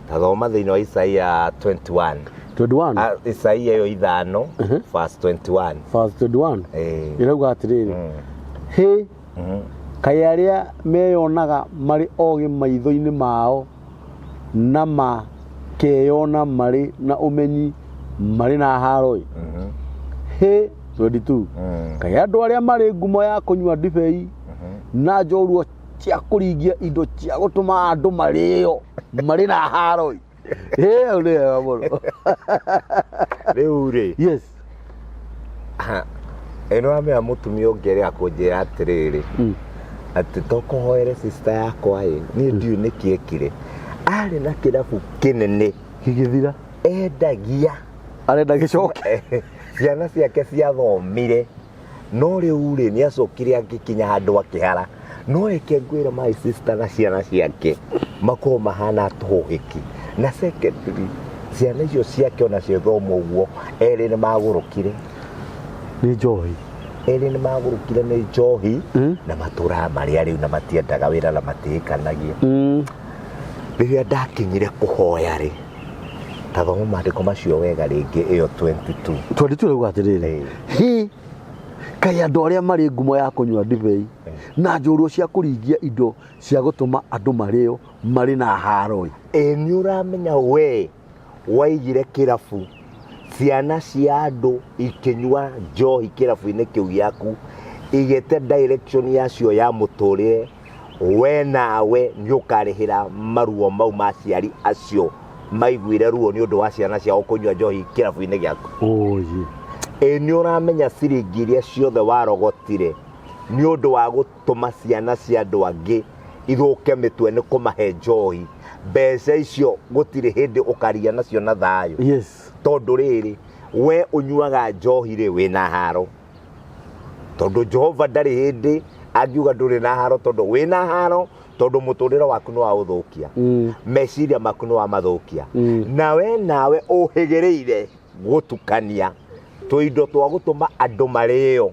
B: Tathoma thĩinĩ wa Isaia 21.
A: 21.
B: Isaia ĩyo 5 verse 21.
A: Verse 21.
B: Ĩĩ.
A: Ĩrauga atĩrĩrĩ, hĩ, kaĩ arĩa meyonaga marĩ ogĩ maitho-inĩ mao na makeyona marĩ na ũmenyi marĩ na haro-ĩ. Hĩ, 22. Kaĩ andũ arĩa marĩ ngumo ya kũnyua ndibei na njorua cia kũringia indo cia gũtũma andũ marĩo marĩ na haro-ĩ. Hĩ, hau nĩ hega mũno.
B: Rĩu rĩ,
A: Yes.
B: Ĩno wamenya mũtumia ũngĩ ĩrĩa akũnjĩra atĩrĩrĩ, atĩ tokũhoere sister yakwa ĩ, niĩ ndiũĩ nĩkĩ ekire. Arĩ na kĩrabu kĩnene
A: gĩgĩthira,
B: endagia,
A: arenda gĩcoke.
B: Ciana ciake ciathomire, no rĩu rĩ, nĩ acokire agĩkinya handũ akĩhara. No reke ngwĩre, my sister na ciana ciake makorwo mahana tũhũhĩki. Na secondly, ciana icio ciake ona ciĩthoma ũguo, erĩ nĩ magũrũkire.
A: Nĩ njohi.
B: Erĩ nĩ magũrũkire nĩ njohi, na matũraga marĩa rĩu na matiendaga wĩra na matihikanagia. Rĩrĩa ndakinyire kũhoya rĩ, tathoma maandĩko macio wega rĩngĩ, ĩyo 22.
A: 22 rauga atĩrĩrĩ, hĩ, kaĩ andũ arĩa marĩ ngumo ya kũnyua ndibei na njorua cia kũringia indo cia gũtũma andũ marĩo marĩ na haro-ĩ.
B: Ĩ nĩ ũramenya we waigire kĩrabu, ciana cia andũ ikĩnyua njohi kĩrabu-inĩ kĩu gĩaku, igĩte direction yacio ya mũtũrĩre, we nawe nĩ ũkarĩhĩra maruo mau ma aciari acio maiguire ruo nĩ ũndũ wa ciana ciao kũnyua njohi kĩrabu-inĩ gĩaku.
A: Oye.
B: Ĩ nĩ ũramenya ciringi iria ciothe warogotire nĩ ũndũ wa gũtũma ciana cia andũ angĩ ithũke mĩtwe nĩ kũmahe njohi, mbeca icio gũtirĩ hĩndĩ ũkaria nacio na thayũ.
A: Yes.
B: Tondũ rĩrĩ, we ũnyuaga njohi rĩ, wĩna haro, tondũ Jehova ndarĩ hĩndĩ angiuga ndũrĩ na haro, tondũ wĩna haro, tondũ mũtũrĩre waku nĩ waũthũkia, meciria maku nĩ wamathũkia, na we nawe ũhĩgĩrĩire gũtukania tũindo twa gũtũma andũ marĩo,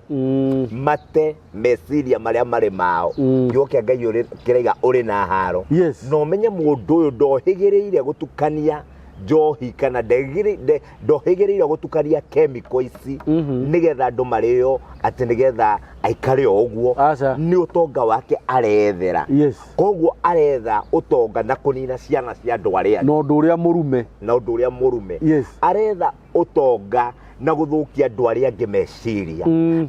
B: mate meciria marĩa marĩ mao. Kiugo kĩa Ngai kĩraiga ũrĩ na haro.
A: Yes.
B: Na ũmenye mũndũ ũyũ ndohĩgĩrĩire gũtukania njohi kana ndohĩgĩrĩire gũtukania chemical ici nĩgetha andũ marĩo, atĩ nĩgetha aikare o ũguo.
A: Aca.
B: Nĩ ũtonga wake arethera.
A: Yes.
B: Koguo aretha ũtonga na kũnina ciana cia andũ arĩa
A: na ũndũ ũrĩa mũrume.
B: Na ũndũ ũrĩa mũrume.
A: Yes.
B: Aretha ũtonga na gũthũkia andũ arĩa angĩ meciria.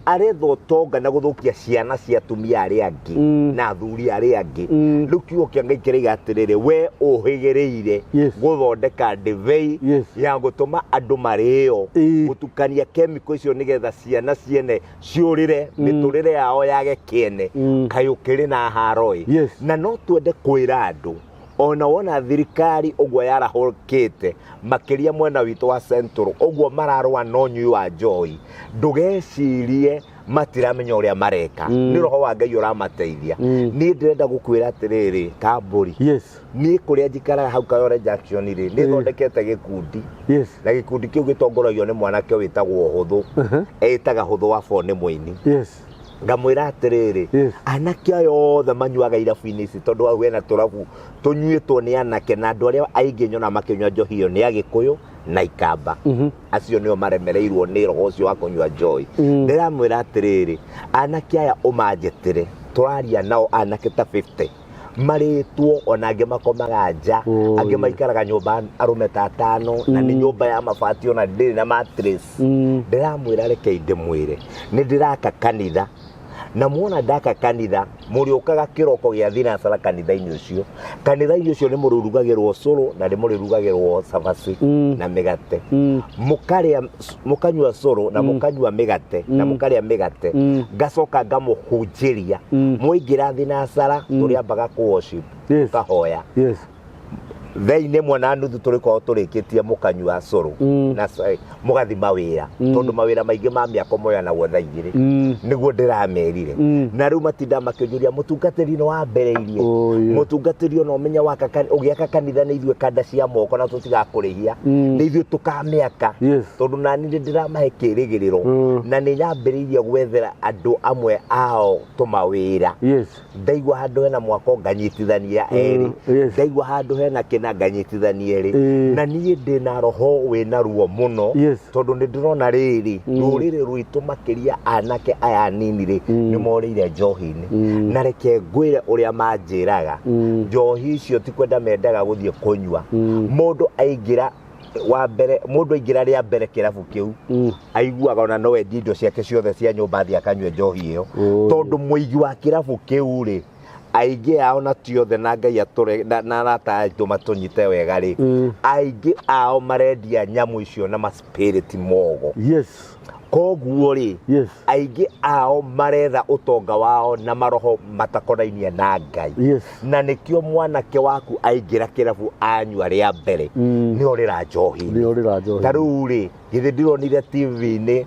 B: Aretha ũtonga na gũthũkia ciana cia atumia arĩa angĩ na athuri arĩa angĩ. Rĩu kiugo kĩa Ngai kĩraiga atĩrĩrĩ, we ũhĩgĩrĩire gũthondeka ndibei ya gũtũma andũ marĩo, gũtukania chemical icio nĩgetha ciana ciene ciũrĩre mĩtũrĩre yao yage kĩene, kaĩ ũkĩrĩ na haro-ĩ.
A: Yes.
B: Na no twende kwĩra andũ, ona wona thirikari ũguo yarahũkĩte makĩria mwena witũ wa Central ũguo mararũa na ũnyui wa njohi, ndũgecirie Matiramenya ũrĩa mareka. Nĩ roho wa Ngai ũramateithia. Niĩ ndĩrenda gũkwĩra atĩrĩrĩ, Kambũri, niĩ kũrĩa njikaraga hau Kayore Junction rĩ, nĩ thondekete gĩkundi, na gĩkundi kĩu gĩtongoragio nĩ mwanake wĩtagwo Hũthũ, eĩtaga Hũthũ wa Bo, nĩ mũini. Ngamwĩra atĩrĩrĩ, anake aya othe manyuaga irabu-inĩ ici, tondũ hau hena tũrabu tũnyuĩtwo nĩ anake, na andũ arĩa aingĩ nyona makĩnyua njohi ĩyo nĩ Agĩkũyũ na Ikamba. Acio nĩo maremereirwo nĩ roho ũcio wa kũnyua njohi. Ndĩramwĩra atĩrĩrĩ, anake aya ũmanjĩtĩre, tũraria nao anake ta 50 marĩtwo, ona angĩ makomaga nja, angĩ maikaraga nyũmba arũme ta atano, na nĩ nyũmba ya mabati, ona ndĩrĩ na mattress. Ndĩramwĩra, reke ndĩmwĩre, nĩ ndĩraka kanitha, na mwona ndaka kanitha, mũrĩũkaga kĩroko gĩa thinacara kanitha-inĩ ũcio. Kanitha-inĩ ũcio nĩ mũrĩrugagĩrwo cũrũ na nĩ mũrĩrugagĩrwo cabaci na mĩgate. Mũkarĩa, mũkanyua cũrũ na mũkanyua mĩgate na mũkarĩa mĩgate. Ngacoka ngamũhunjĩria. Mwaingĩra thinacara, tũrĩambaga kũ worship, tũkahoya. Thaa 1:30 tũrĩkorwo tũrĩkĩtie, mũkanyua cũrũ na mũgathi mawĩra, tondũ mawĩra maingĩ ma mĩako moyanagwo thaa 2. Nĩguo ndĩramerire. Na rĩu matinda makĩnjũria, mũtungatĩri nĩ wambĩrĩirie? Mũtungatĩri, ona ũmenye waka ũgĩaka kanitha nĩ ithuĩ kanda cia moko na tũtigakũrĩhia, nĩ ithuĩ tũkamĩaka. Tondũ nani nĩ ndĩramahe kĩrĩgĩrĩro, na nĩ nyambĩrĩirie gwethera andũ amwe ao tũmawĩra. Ndaigua handũ hena mwako nganyitithania erĩ. Ndaigua handũ hena kĩna nganyitithania erĩ. Na niĩ ndĩna roho wĩna ruo mũno, tondũ nĩ ndĩrona rĩrĩ rũrĩrĩ rwitũ, makĩria anake aya anini rĩ, nĩ morĩire njohi-inĩ. Na reke ngwĩre ũrĩa manjĩraga, njohi icio ti kwenda mendaga gũthiĩ kũnyua. Mũndũ aingĩra wa mbere, mũndũ aingĩra rĩa mbere kĩrabu kĩu, aiguaga ona no endie indo ciake ciothe cia nyũmba athiĩ akanyue njohi ĩyo. Tondũ mũigi wa kĩrabu kĩu rĩ, aingĩ ao, na ti othe, na Ngai atũre na arata aitũ matũnyite wega rĩ, aingĩ ao marendia nyamũ icio na maspirit mogo. Koguo rĩ, aingĩ ao maretha ũtonga wao na maroho matakonainie na Ngai. Na nĩkĩo mwanake waku aingĩra kĩrabu anyua rĩa mbere, nĩ orĩra njohi.
A: Nĩ orĩra njohi.
B: Ta rĩu rĩ, githĩ ndironire TV-inĩ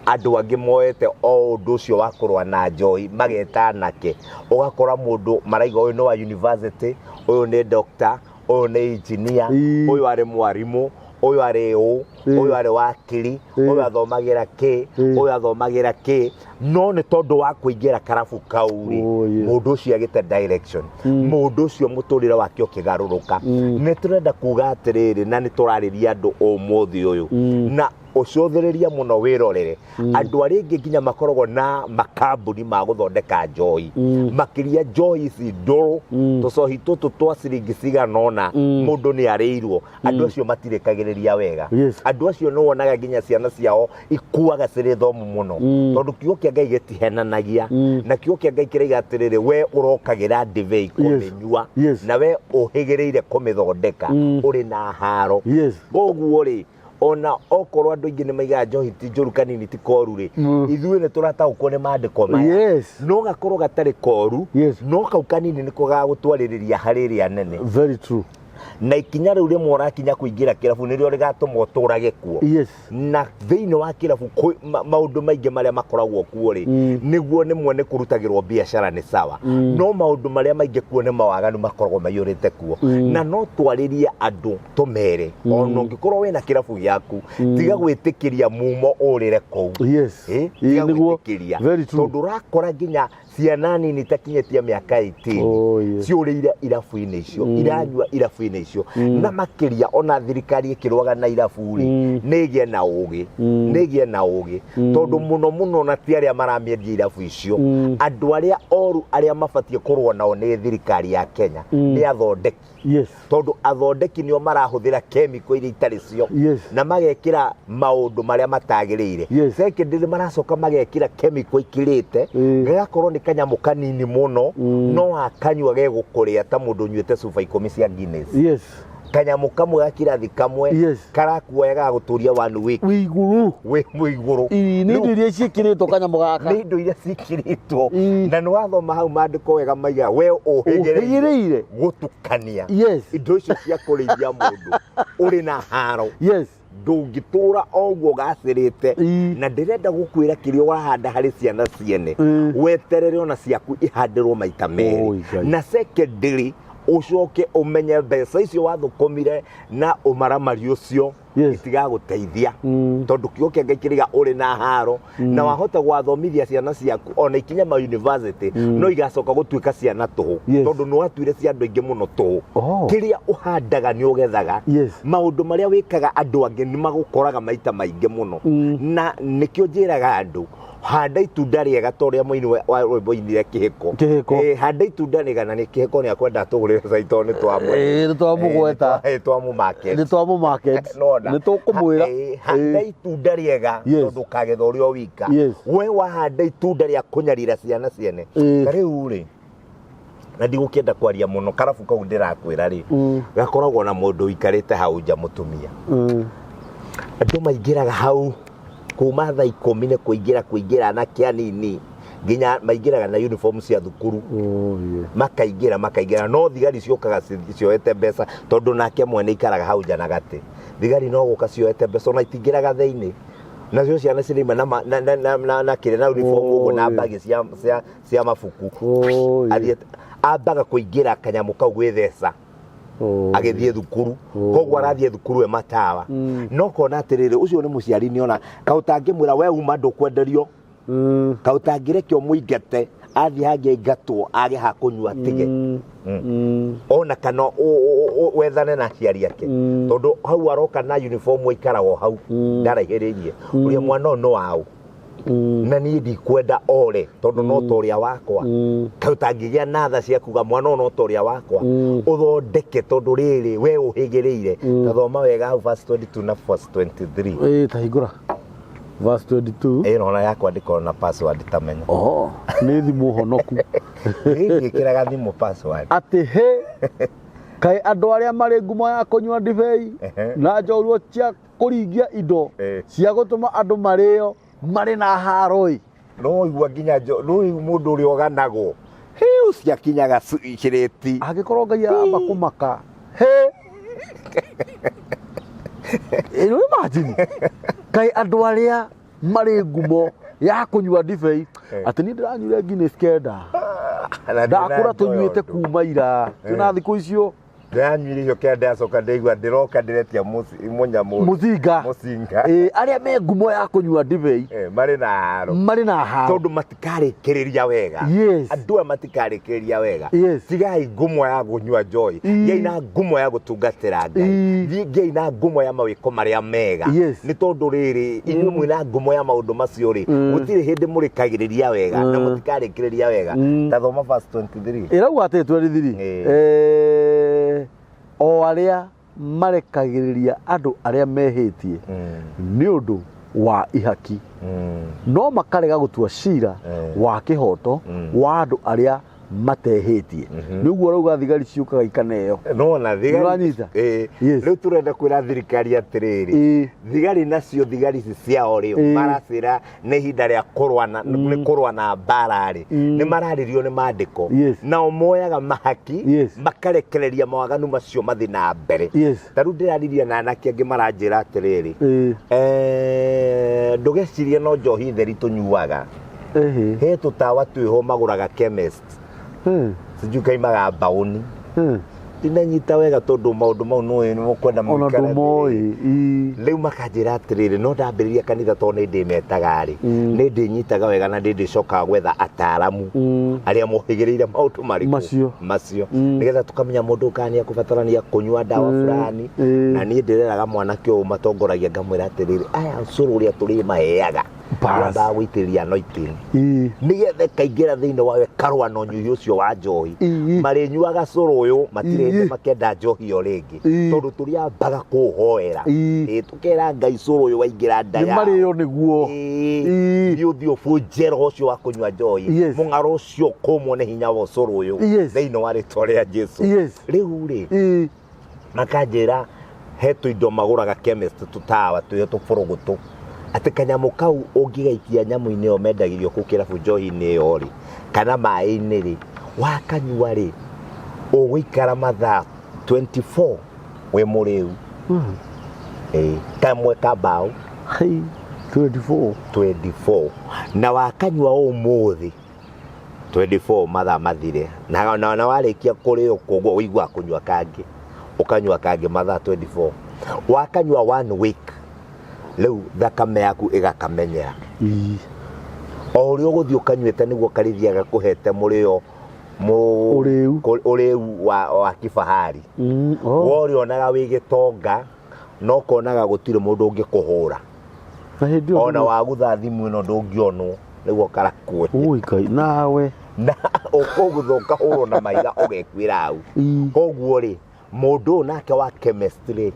B: andũ angĩ moete o ũndũ ũcio wa kũrũa na njohi, mageta anake, ũgakora mũndũ maraiga ũyũ nĩ wa university, ũyũ nĩ doctor, ũyũ nĩ engineer, ũyũ arĩ mwarimũ, ũyũ arĩ ũ, ũyũ arĩ wakiri, ũyũ athomagĩra kĩ, ũyũ athomagĩra kĩ, no nĩ tondũ wa kũingĩra karabu kau rĩ, mũndũ ũcio agĩte direction, mũndũ ũcio mũtũrĩre wake ũkĩgarũrũka. Nĩ tũrenda kuga atĩrĩrĩ, na nĩ tũrarĩria andũ ũmũthĩ ũyũ, na ũcũthĩrĩria mũno wĩrorere andũ arĩa aingĩ nginya makoragwo na makambuni ma gũthondeka njohi, makĩria njohi ici ndũrũ, tũcohi tũtũ twa ciringi cigana ũna, mũndũ nĩ arĩirwo. Andũ acio matirĩkagĩrĩria wega. Andũ acio nĩ wonaga nginya ciana ciao ikuaga cirĩ thomu mũno, tondũ kiugo kĩa Ngai gĩtihenanagia, na kiugo kĩa Ngai kĩraiga atĩrĩrĩ, we ũrokagĩra ndibei kũmĩnyua, na we ũhĩgĩrĩire kũmĩthondeka, ũrĩ na haro. Koguo rĩ, ona okorwo andũ aingĩ nĩ maigaga njohi ti njũru, kanini ti koru rĩ, ithuĩ nĩ tũrataũkwo nĩ maandĩko maya. No gakorwo gatarĩ koru, no kau kanini nĩko gagũtwarĩrĩria harĩ ĩrĩa nene.
A: Very true.
B: Na ikinya rĩu rĩmwe ũrakinya kũingĩra kĩrabu nĩrĩo rĩgatũma ũtũrage kuo. Na thĩinĩ wa kĩrabu maũndũ maingĩ marĩa makoragwo kuo rĩ, nĩguo nĩmwe nĩ kũrutagĩrwo biacara nĩ sawa, no maũndũ marĩa maingĩ kuo nĩ mawaganu makoragwo maiyũrĩte kuo. Na no twarĩrie andũ tũmere, ona ũngĩkorwo wĩna kĩrabu gĩaku, tiga gwĩtĩkĩria mumo ũrĩre kũu. Tiga gwĩtĩkĩria.
A: Very true.
B: Tondũ ũrakora nginya ciana nini itakinyĩtie mĩaka 18 ciũrĩire irabu-inĩ icio, iranyua irabu-inĩ icio. Na makĩria ona thirikari ĩkĩrũaga na irabu rĩ, nĩ ĩgĩe na ũgĩ, nĩ ĩgĩe na ũgĩ, tondũ mũno mũno na ti arĩa maramĩendia irabu icio, andũ arĩa oru arĩa mabatiĩ kũrũa nao nĩ thirikari ya Kenya, nĩ athondeki, tondũ athondeki nĩo marahũthĩra kemiko iria itarĩ cio, na magekĩra maũndũ marĩa matagĩrĩire. Secondly, maracoka magekĩra kemiko ikĩrĩte, gagakorwo nĩ kanyamũ kanini mũno, no akanyua gegũkũrĩa ta mũndũ ũnyuĩte cuba 10 cia Guinness. Kanyamũ kamwe gakirathi kamwe karakuoya gagagũtũria one week.
A: Wĩ igũrũ.
B: Wĩ mũigũrũ.
A: Ii, nĩ indo iria ciĩkĩrĩtwo kanyamũ gaka.
B: Nĩ indo iria ciĩkĩrĩtwo. Na nĩ wathoma hau maandĩko wega maiga we ũhĩgĩrĩire
A: Ũhĩgĩrĩire.
B: gũtukania indo icio cia kũrĩithia mũndũ ũrĩ na haro. Ndũngĩtũra o ũguo ũgacĩrĩte. Na ndĩrenda gũkwĩra kĩrĩa ũrahanda harĩ ciana ciene, weterere ona ciaku ihandĩrwo maita merĩ.
A: Oi, Ngai.
B: Na secondary, ũcoke ũmenye mbeca icio wathũkũmire na ũmaramari ũcio itigagũteithia, tondũ kiugo kĩa Ngai kĩrĩga ũrĩ na haro na wahota gwathomithia ciana ciaku ona ikinye ma university, no igacoka gũtuĩka ciana tũhũ, tondũ nĩ watuire cia andũ aingĩ mũno tũhũ. Kĩrĩa ũhandaga nĩ ũgethaga. Maũndũ marĩa wĩkaga andũ angĩ nĩ magũkoraga maita maingĩ mũno. Na nĩkĩo njĩraga andũ, handa itunda rĩega, ta ũrĩa mũini wa rwĩmbo ainire kĩhĩko.
A: Kĩhĩko.
B: Handa itunda rĩega na nĩ kĩhĩko nĩ akwenda tũgũrĩre cai tondũ nĩ twamwe.
A: Ĩ, nĩ twamũgweta.
B: Twamũ market.
A: Nĩ twamũ market.
B: Nona.
A: Nĩ tũkũmwĩra.
B: Handa itunda rĩega, tondũ ũkagetha ũrĩa o wika. We wahanda itunda rĩa kũnyarira ciana ciene. Ta rĩu rĩ, na ndigũkĩenda kwaria mũno, karabu kau ndĩrakwĩra rĩ, gakoragwo na mũndũ ũikarĩte hau nja, mũtumia. Andũ maingĩraga hau kuma thaa 10 nĩ kũingĩra na kĩanini nginya maingĩraga na uniform cia thukuru.
A: Oh, yeah.
B: Makaingĩra, no thigari ciũkaga cioete mbeca, tondũ nake mwene ikaraga hau nja na gatĩ. Thigari no gũka cioete mbeca, ona itingĩraga thĩinĩ. Nacio ciana ciraima na, ma- na, na, na, na, na kĩrĩa na uniform ũguo na
A: Oh, yeah.
B: mbagi cia mabuku.
A: Oh, yeah.
B: Athiĩte ambaga kũingĩra kanyamũ kau gwĩtheca
A: Oh.
B: agĩthiĩ thukuru.
A: Oh.
B: Koguo arathiĩ thukuru e matawa. No kona atĩrĩrĩ, ũcio nĩ mũciari, nĩona kaũ tangĩmwĩra we uma ndũkwenderio, kaũ tangĩreke ũmũingate athiĩ hangĩ aingatwo age ha kũnyua atige, ona kana wethane na aciari ake, tondũ hau aroka na uniform aikaraga o hau, ndaraihĩrĩirie ũrĩa mwana ũyũ nĩ waũ. Na niĩ ndikwenda ore tondũ no ta ũrĩa wakwa. Kaĩ ũtangĩgĩa na tha cia kuga mwana ũyũ no ta ũrĩa wakwa, ũthondeke, tondũ rĩrĩ we ũhĩgĩrĩire. Ta thoma wega hau verse 22 na verse 23.
A: Ĩ, ta hingũra verse 22.
B: Ĩno ona yakwa ndĩkorwo na password tamenya.
A: Oho, nĩ thimũ honoku.
B: Ndiĩkĩraga thimũ password.
A: Atĩ hĩ, kaĩ andũ arĩa marĩ ngumo ya kũnyua ndibei na njorua cia kũringia indo cia gũtũma andũ marĩo marĩ na haro ĩ.
B: No igua nginya no mũndũ ũrĩa ũganagwo hĩu ciakinyaga cirĩti.
A: Angĩkorwo Ngai aramba kũmaka hĩ. Ĩ, no imagine kaĩ andũ arĩa marĩ ngumo ya kũnyua ndibei, atĩ niĩ ndĩranyuire Guinness 9
B: Na
A: ndakũra
B: ndĩna
A: tũnyuĩte
B: enjoy ũndũ.
A: kuma ira twĩna thikũ icio.
B: Ndĩranyuire icio 9, ndacoka ndĩigua ndĩroka ndĩretia mũnyamũ.
A: Mũcinga.
B: Mũcinga.
A: Ĩ, arĩa me ngumo ya kũnyua ndibei
B: marĩ na haro,
A: marĩ na haro,
B: tondũ matikarĩkĩrĩria wega. Andũ aya matikarĩkĩrĩria wega. Tigai ngumo ya kũnyua njohi. Gĩai na ngumo ya gũtungatĩra Ngai. Gĩai na ngumo ya mawĩko marĩa mega. Nĩ tondũ rĩrĩ, inyuĩ mwĩna ngumo ya maũndũ macio rĩ, gũtirĩ hĩndĩ mũrĩkagĩrĩria wega na mũtikarĩkĩrĩria wega. Ta thoma verse 23.
A: Ĩrauga atĩ 23, o arĩa marekagĩrĩria andũ arĩa mehĩtie nĩ ũndũ wa ihaki, no makarega gũtua cira wa kĩhoto wa andũ arĩa matehĩtie. Nĩ ũguo ũrauga thigari ciũkaga ikaneo.
B: Nona thigari.
A: Nĩũranyita?
B: Ĩ.
A: Yes.
B: Rĩu tũrenda kwĩra thirikari atĩrĩrĩ, thigari nacio, thigari ici ciao rĩ, maracĩra nĩ ihinda rĩa kũrũa na nĩ kũrũa na mbara rĩ, nĩ mararĩrio nĩ mandĩko. Nao moyaga mahaki, makarekereria mawaganu macio mathiĩ na mbere. Ta rĩu ndĩrariria na anake angĩ maranjĩra atĩrĩrĩ, ndũgecirie no njohi theri tũnyuaga. He tũtawa twĩho magũraga chemist, sijui kaimaga mbaũni. Ndinanyita wega tondũ maũndũ mau nĩũĩ nĩũkwenda
A: Ona
B: mũikare
A: ndũmoĩ.
B: Rĩu makanjĩra atĩrĩrĩ, no ndambĩrĩria kanitha tondũ nĩ ndĩmetaga rĩ, nĩ ndĩnyitaga wega na nĩ ndĩcokaga gwetha ataaramu arĩa mohĩgĩrĩire maũndũ marĩkũ.
A: Macio.
B: Macio, nĩgetha tũkamenya mũndũ kana nĩ akũbatarania kũnyua ndawa fulani. Na niĩ ndĩreraga mwanake ũyũ matongoragia, ngamwĩra atĩrĩrĩ, aya cũrũ ũrĩa tũrĩmaheaga,
A: Bas.
B: wambaga gũitĩrĩria anointing, nĩgetha ĩkaingĩra thĩinĩ wayo, ĩkarũa na ũnyui ũcio wa njohi. Marĩnyuaga cũrũ ũyũ matirĩ hĩndĩ makenda njohi ĩyo rĩngĩ, tondũ tũrĩambaga kũũhoera. Ĩ, tũkera Ngai cũrũ ũyũ waingĩra nda
A: Nĩ
B: yao,
A: marĩo nĩguo.
B: Thiĩ ũthiĩ ũbunje roho ũcio wa kũnyua njohi. Mũng'aro ũcio kũmwo nĩ hinya wa ũcũrũ ũyũ thĩinĩ wa rĩtwa rĩa Jesu. Rĩu rĩ, makanjĩra he tũindo magũraga chemist, tũtawa twĩho tũbũrũgũtũ, atĩ kanyamũ kau ũngĩgaikia nyamũ-inĩ ĩyo mendagĩrio kũu kĩrabu, njohi-inĩ ĩyo rĩ, kana maĩ-inĩ rĩ, wakanyua rĩ, ũgũikara mathaa 24 wĩ mũrĩu. Ĩĩ, kamwe ka mbaũ.
A: Hei, 24.
B: 24 na wakanyua ũmũthĩ 24 mathaa mathire na warĩkia kũrĩo koguo ũiguaga kũnyua kangĩ ũkanyua kangĩ mathaa 24 wakanyua one week rĩu thakame yaku ĩgakamenyera.
A: Ii.
B: O ũrĩa ũgũthiĩ ũkanyuĩte nĩguo karĩthiaga kũhete mũrĩo
A: Ũrĩu.
B: Ũrĩu wa kifahari.
A: Oh.
B: We ũrĩonaga wĩ gĩtonga no ũkonaga gũtirĩ mũndũ ũngĩkũhũra.
A: Na hĩndĩ ĩyo
B: Ona wagutha thimũ ĩno ndũngĩonwo nĩguo karakue.
A: Ui Ngai, nawe.
B: Na ũkũgutha ũkahũrwo na mahiga ũgekuĩra hau. Koguo rĩ, mũndũ ũyũ nake wa chemistry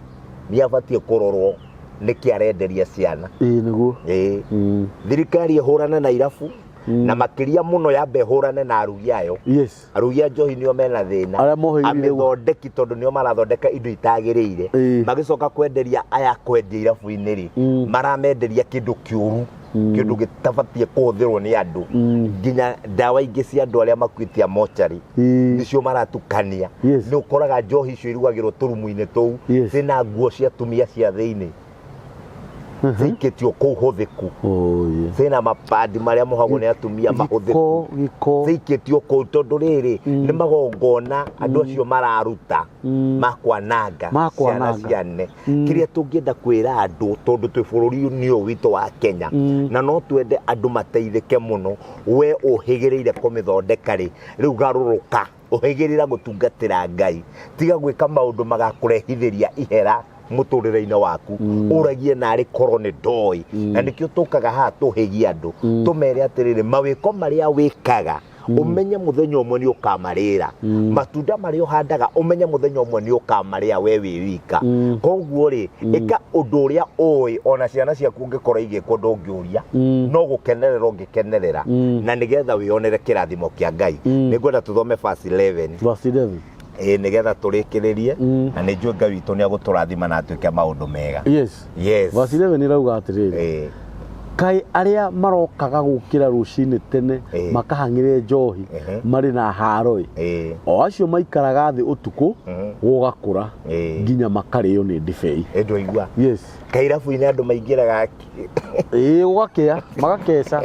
B: nĩ abatiĩ kũrorwo nĩkĩ arenderia ciana.
A: Ĩĩ nĩguo.
B: Ĩĩ. Thirikari ĩhũrane na irabu na makĩria mũno yambe ĩhũrane na arugi ayo.
A: Yes.
B: Arugi a njohi nĩo mena thĩna.
A: Arĩa mohĩgĩrĩire
B: Amĩthondeki tondũ nĩo marathondeka indo itagĩrĩire.
A: Ĩĩ.
B: Magĩcoka kwenderia aya kwendia irabu-inĩ rĩ, maramenderia kĩndũ kĩũru, kĩndũ gĩtabatiĩ kũhũthĩrwo nĩ andũ. Nginya ndawa ingĩ cia andũ arĩa makuĩte a mocarĩ nĩcio maratukania.
A: Yes.
B: Nĩ ũkoraga njohi icio irugagĩrwo tũrumu-inĩ tũu,
A: Yes.
B: ciĩna nguo cia atumia cia thĩinĩ ciikĩtio kũu hũthĩku.
A: Oh, yeah.
B: Ciĩna mapandi marĩa mohagwo nĩ atumia mahũthĩku.
A: Gĩko, gĩko.
B: Ciikĩtio kũu tondũ rĩrĩ nĩ magongona andũ acio mararuta ma kwananga
A: Ma
B: ciana
A: kwananga.
B: ciane. Kĩrĩa tũngĩenda kwĩra andũ tondũ twĩ bũrũri-inĩ ũyũ witũ wa Kenya na no twende andũ mateithĩke mũno, we ũhĩgĩrĩire kũmĩthondeka rĩ, rĩu garũrũka, ũhĩgĩrĩra gũtungatĩra Ngai, tiga gwĩka maũndũ magakũrehithĩria ihera mũtũrĩre-inĩ waku, ũragie narĩ korwo nĩ ndoĩ. Na nĩkĩo tũkaga haha tũhĩgie andũ, tũmere atĩrĩrĩ, mawĩko marĩa wĩkaga ũmenye mũthenya ũmwe nĩ ũkamarĩra, matunda marĩa ũhandaga ũmenye mũthenya ũmwe nĩ ũkamarĩa we wĩ wika. Koguo rĩ, ĩka ũndũ ũrĩa ũĩ ona ciana ciaku ũngĩkorwo igĩkwo ndũngĩũria, no gũkenerera ũngĩkenerera, na nĩgetha wĩyonere kĩrathimo kĩa Ngai. Nĩngwenda tũthome verse 11.
A: Verse 11.
B: Ĩĩ, nĩgetha tũrĩkĩrĩrie, na nĩ njũĩ Ngai witũ nĩ agũtũrathima na atuĩke maũndũ mega.
A: Yes.
B: Yes.
A: Verse 11 ĩrauga atĩrĩrĩ,
B: Ĩĩ.
A: kaĩ arĩa marokaga gũkĩra rũcinĩ tene
B: Ĩĩ.
A: makahang'ĩre njohi
B: Ehe.
A: marĩ na haro ĩ,
B: Ĩĩ.
A: o acio maikaraga thĩ ũtukũ gũgakũra
B: Ĩĩ.
A: nginya makarĩo nĩ ndibei.
B: Ĩ ndwaigua?
A: Yes.
B: Kairabu-inĩ andũ maingĩraga
A: Ĩĩ, gũgakĩa magakeca.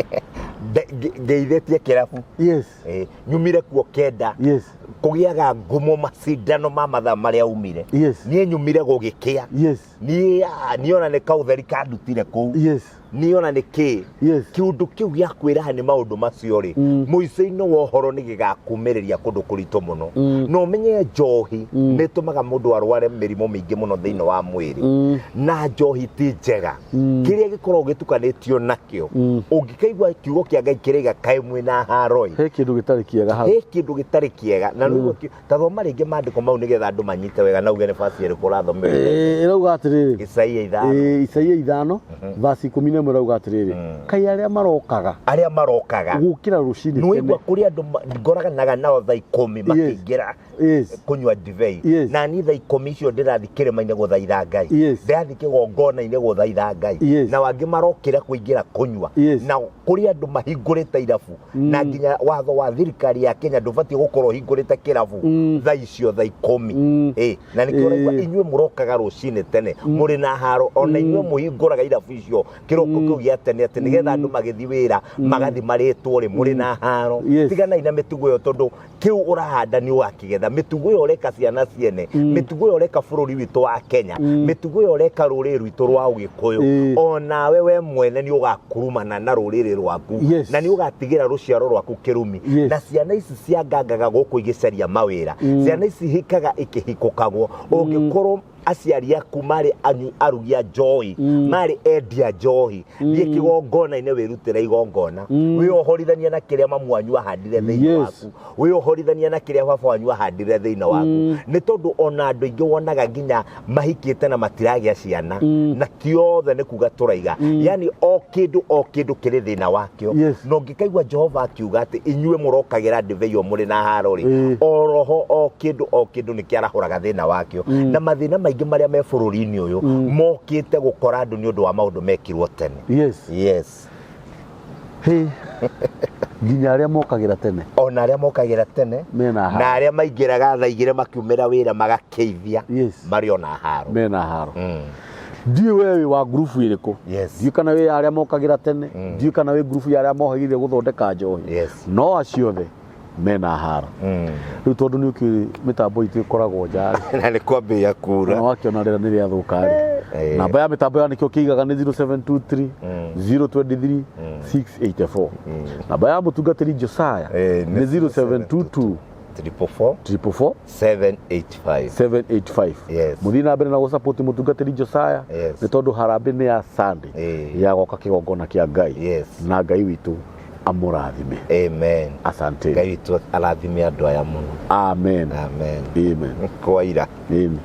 B: Ngeithĩtie kĩrabu.
A: Yes.
B: Ĩĩ, nyumire kuo kenda.
A: Yes.
B: Kũgĩaga ngumo macindano ma mathaa marĩa umire.
A: Yes.
B: Niĩ nyumire gũgĩkĩa.
A: Yes.
B: Niĩ niĩ ona nĩ kaũtheri kandutire kũu.
A: Yes.
B: Niĩ ona nĩ kĩ.
A: Yes.
B: Kĩũndũ kĩu gĩa kwĩraha nĩ maũndũ macio rĩ, mũico-inĩ wa ũhoro nĩ gĩgakumĩrĩria kũndũ kũritũ mũno. Na ũmenye njohi nĩ ĩtũmaga mũndũ arware mĩrimũ mĩingĩ mũno thĩinĩ wa mwĩrĩ. Na njohi ti njega. Kĩrĩa gĩkoragwo gĩtukanĩtio nakĩo, ũngĩkaigua kiugo kĩa Ngai kĩraiga kaĩ mwĩna haro ĩ,
A: He kĩndũ gĩtarĩ kĩega hau.
B: He kĩndũ gĩtarĩ kĩega. Na nĩguo ta thoma rĩngĩ maandĩko mau nĩgetha andũ manyite wega na uge nĩ verse ĩrĩkũ ũrathomera.
A: Ĩĩ, ĩrauga atĩrĩrĩ,
B: Isaia 5.
A: Ĩĩ, Isaia 5 verse 11 ĩrauga atĩrĩrĩ, kaĩ arĩa marokaga
B: arĩa marokaga
A: gũkĩra rũcinĩ
B: nĩ waigua
A: tene.
B: kũrĩ andũ ngoraganaga nao thaa 10 makĩingĩra
A: Yes.
B: kũnyua ndibei.
A: Yes.
B: Na niĩ thaa 10 icio ndĩrathiĩ kĩrĩma-inĩ gũthaitha Ngai.
A: Yes.
B: Ndĩrathiĩ kĩgongona-inĩ gũthaitha Ngai.
A: Yes.
B: Na angĩ marokĩra kũingĩra kũnyua.
A: Yes.
B: Na kũrĩ andũ mahingũrĩte irabu, na nginya watho wa thirikari ya Kenya ndũbatiĩ gũkorwo ũhingũrĩte kĩrabu thaa icio thaa 10. Ĩ, na nĩkĩo ũraigua inyuĩ mũrokaga rũcinĩ tene mũrĩ na haro, ona inyuĩ mũhingũraga irabu icio kĩroko kĩu gĩa tene atĩ nĩgetha andũ magĩthiĩ wĩra magathiĩ marĩtwo rĩ mũrĩ na haro.
A: Yes.
B: Tiganai na mĩtugo ĩyo tondũ kĩu ũrahanda nĩ ũgakĩgetha. Mĩtugo ĩyo ũreka ciana ciene, mĩtugo ĩyo ũreka bũrũri witũ wa Kenya, mĩtugo ĩyo ũreka rũrĩrĩ rwitũ rwa Ũgĩkũyũ, onawe we mwene nĩ ũgakurumana na rũrĩrĩ rwaku.
A: Yes.
B: Na nĩ ũgatigĩra rũciaro rwaku kĩrumi.
A: Yes.
B: Na ciana ici ciangangaga gũkũ igĩcaria mawĩra, ciana ici hikaga ikĩhikũkagwo, ũngĩkorwo aciari aku marĩ arugi a njohi, marĩ endia njohi, thiĩ kĩgongona-inĩ wĩrutĩre igongona, wĩohorithanie na kĩrĩa mamu wanyu ahandire thĩinĩ
A: Yes.
B: waku, wĩohorithanie na kĩrĩa baba wanyu ahandire thĩinĩ waku. Nĩ tondũ ona andũ aingĩ wonaga nginya mahikĩte na matiragĩa ciana, na ti othe nĩ kuga tũraiga, yani o kĩndũ o kĩndũ kĩrĩ thĩna wakĩo.
A: Yes.
B: Na ũngĩkaigua Jehova akiuga atĩ inyuĩ mũrokagĩra ndibei o mũrĩ na haro rĩ,
A: Ĩĩ.
B: o roho o kĩndũ o kĩndũ nĩ kĩarahũraga thĩna wakĩo. Na mathĩna maingĩ marĩa me bũrũri-inĩ ũyũ mokĩte gũkora andũ nĩ ũndũ wa maũndũ mekirwo tene.
A: Yes.
B: Yes.
A: Hĩ. Nginya arĩa mokagĩra tene.
B: Ona arĩa mokagĩra tene
A: Mena haro.
B: Na arĩa maingĩraga thaa 2 makiumĩra wĩra magakĩithia
A: Yes.
B: marĩ ona haro.
A: Mena haro. Ndiũĩ we wĩ wa ngurubu ĩrĩkũ. Ndiũĩ kana wĩ ya arĩa mokagĩra tene, ndiũĩ kana wĩ ngurubu ya arĩa mohagĩrĩire gũthondeka njohi. No acio othe mena hara. Rĩu tondũ nĩ ũkĩũĩ mĩtambo itũ ĩkoragwo nja rĩ,
B: Na nĩ kwambĩrĩria kura.
A: Na wakĩona rĩera nĩ rĩathũka rĩ, namba ya mĩtambo ya nĩkĩo kĩigaga nĩ 0723 023 684. Namba ya mũtungatĩri Josiah nĩ 0722
B: 444
A: 444
B: 785.
A: 785. Mũthiĩ na mbere na gũsupport mũtungatĩri Josiah, nĩ tondũ harambĩ nĩ ya Sunday ya gwaka kĩgongona kĩa Ngai. Na Ngai witũ amũrathime.
B: Amen.
A: Asante.
B: Ngai witũ arathime andũ aya mũno.
A: Amen.
B: Amen.
A: Amen.
B: Kwaira.
A: Amen.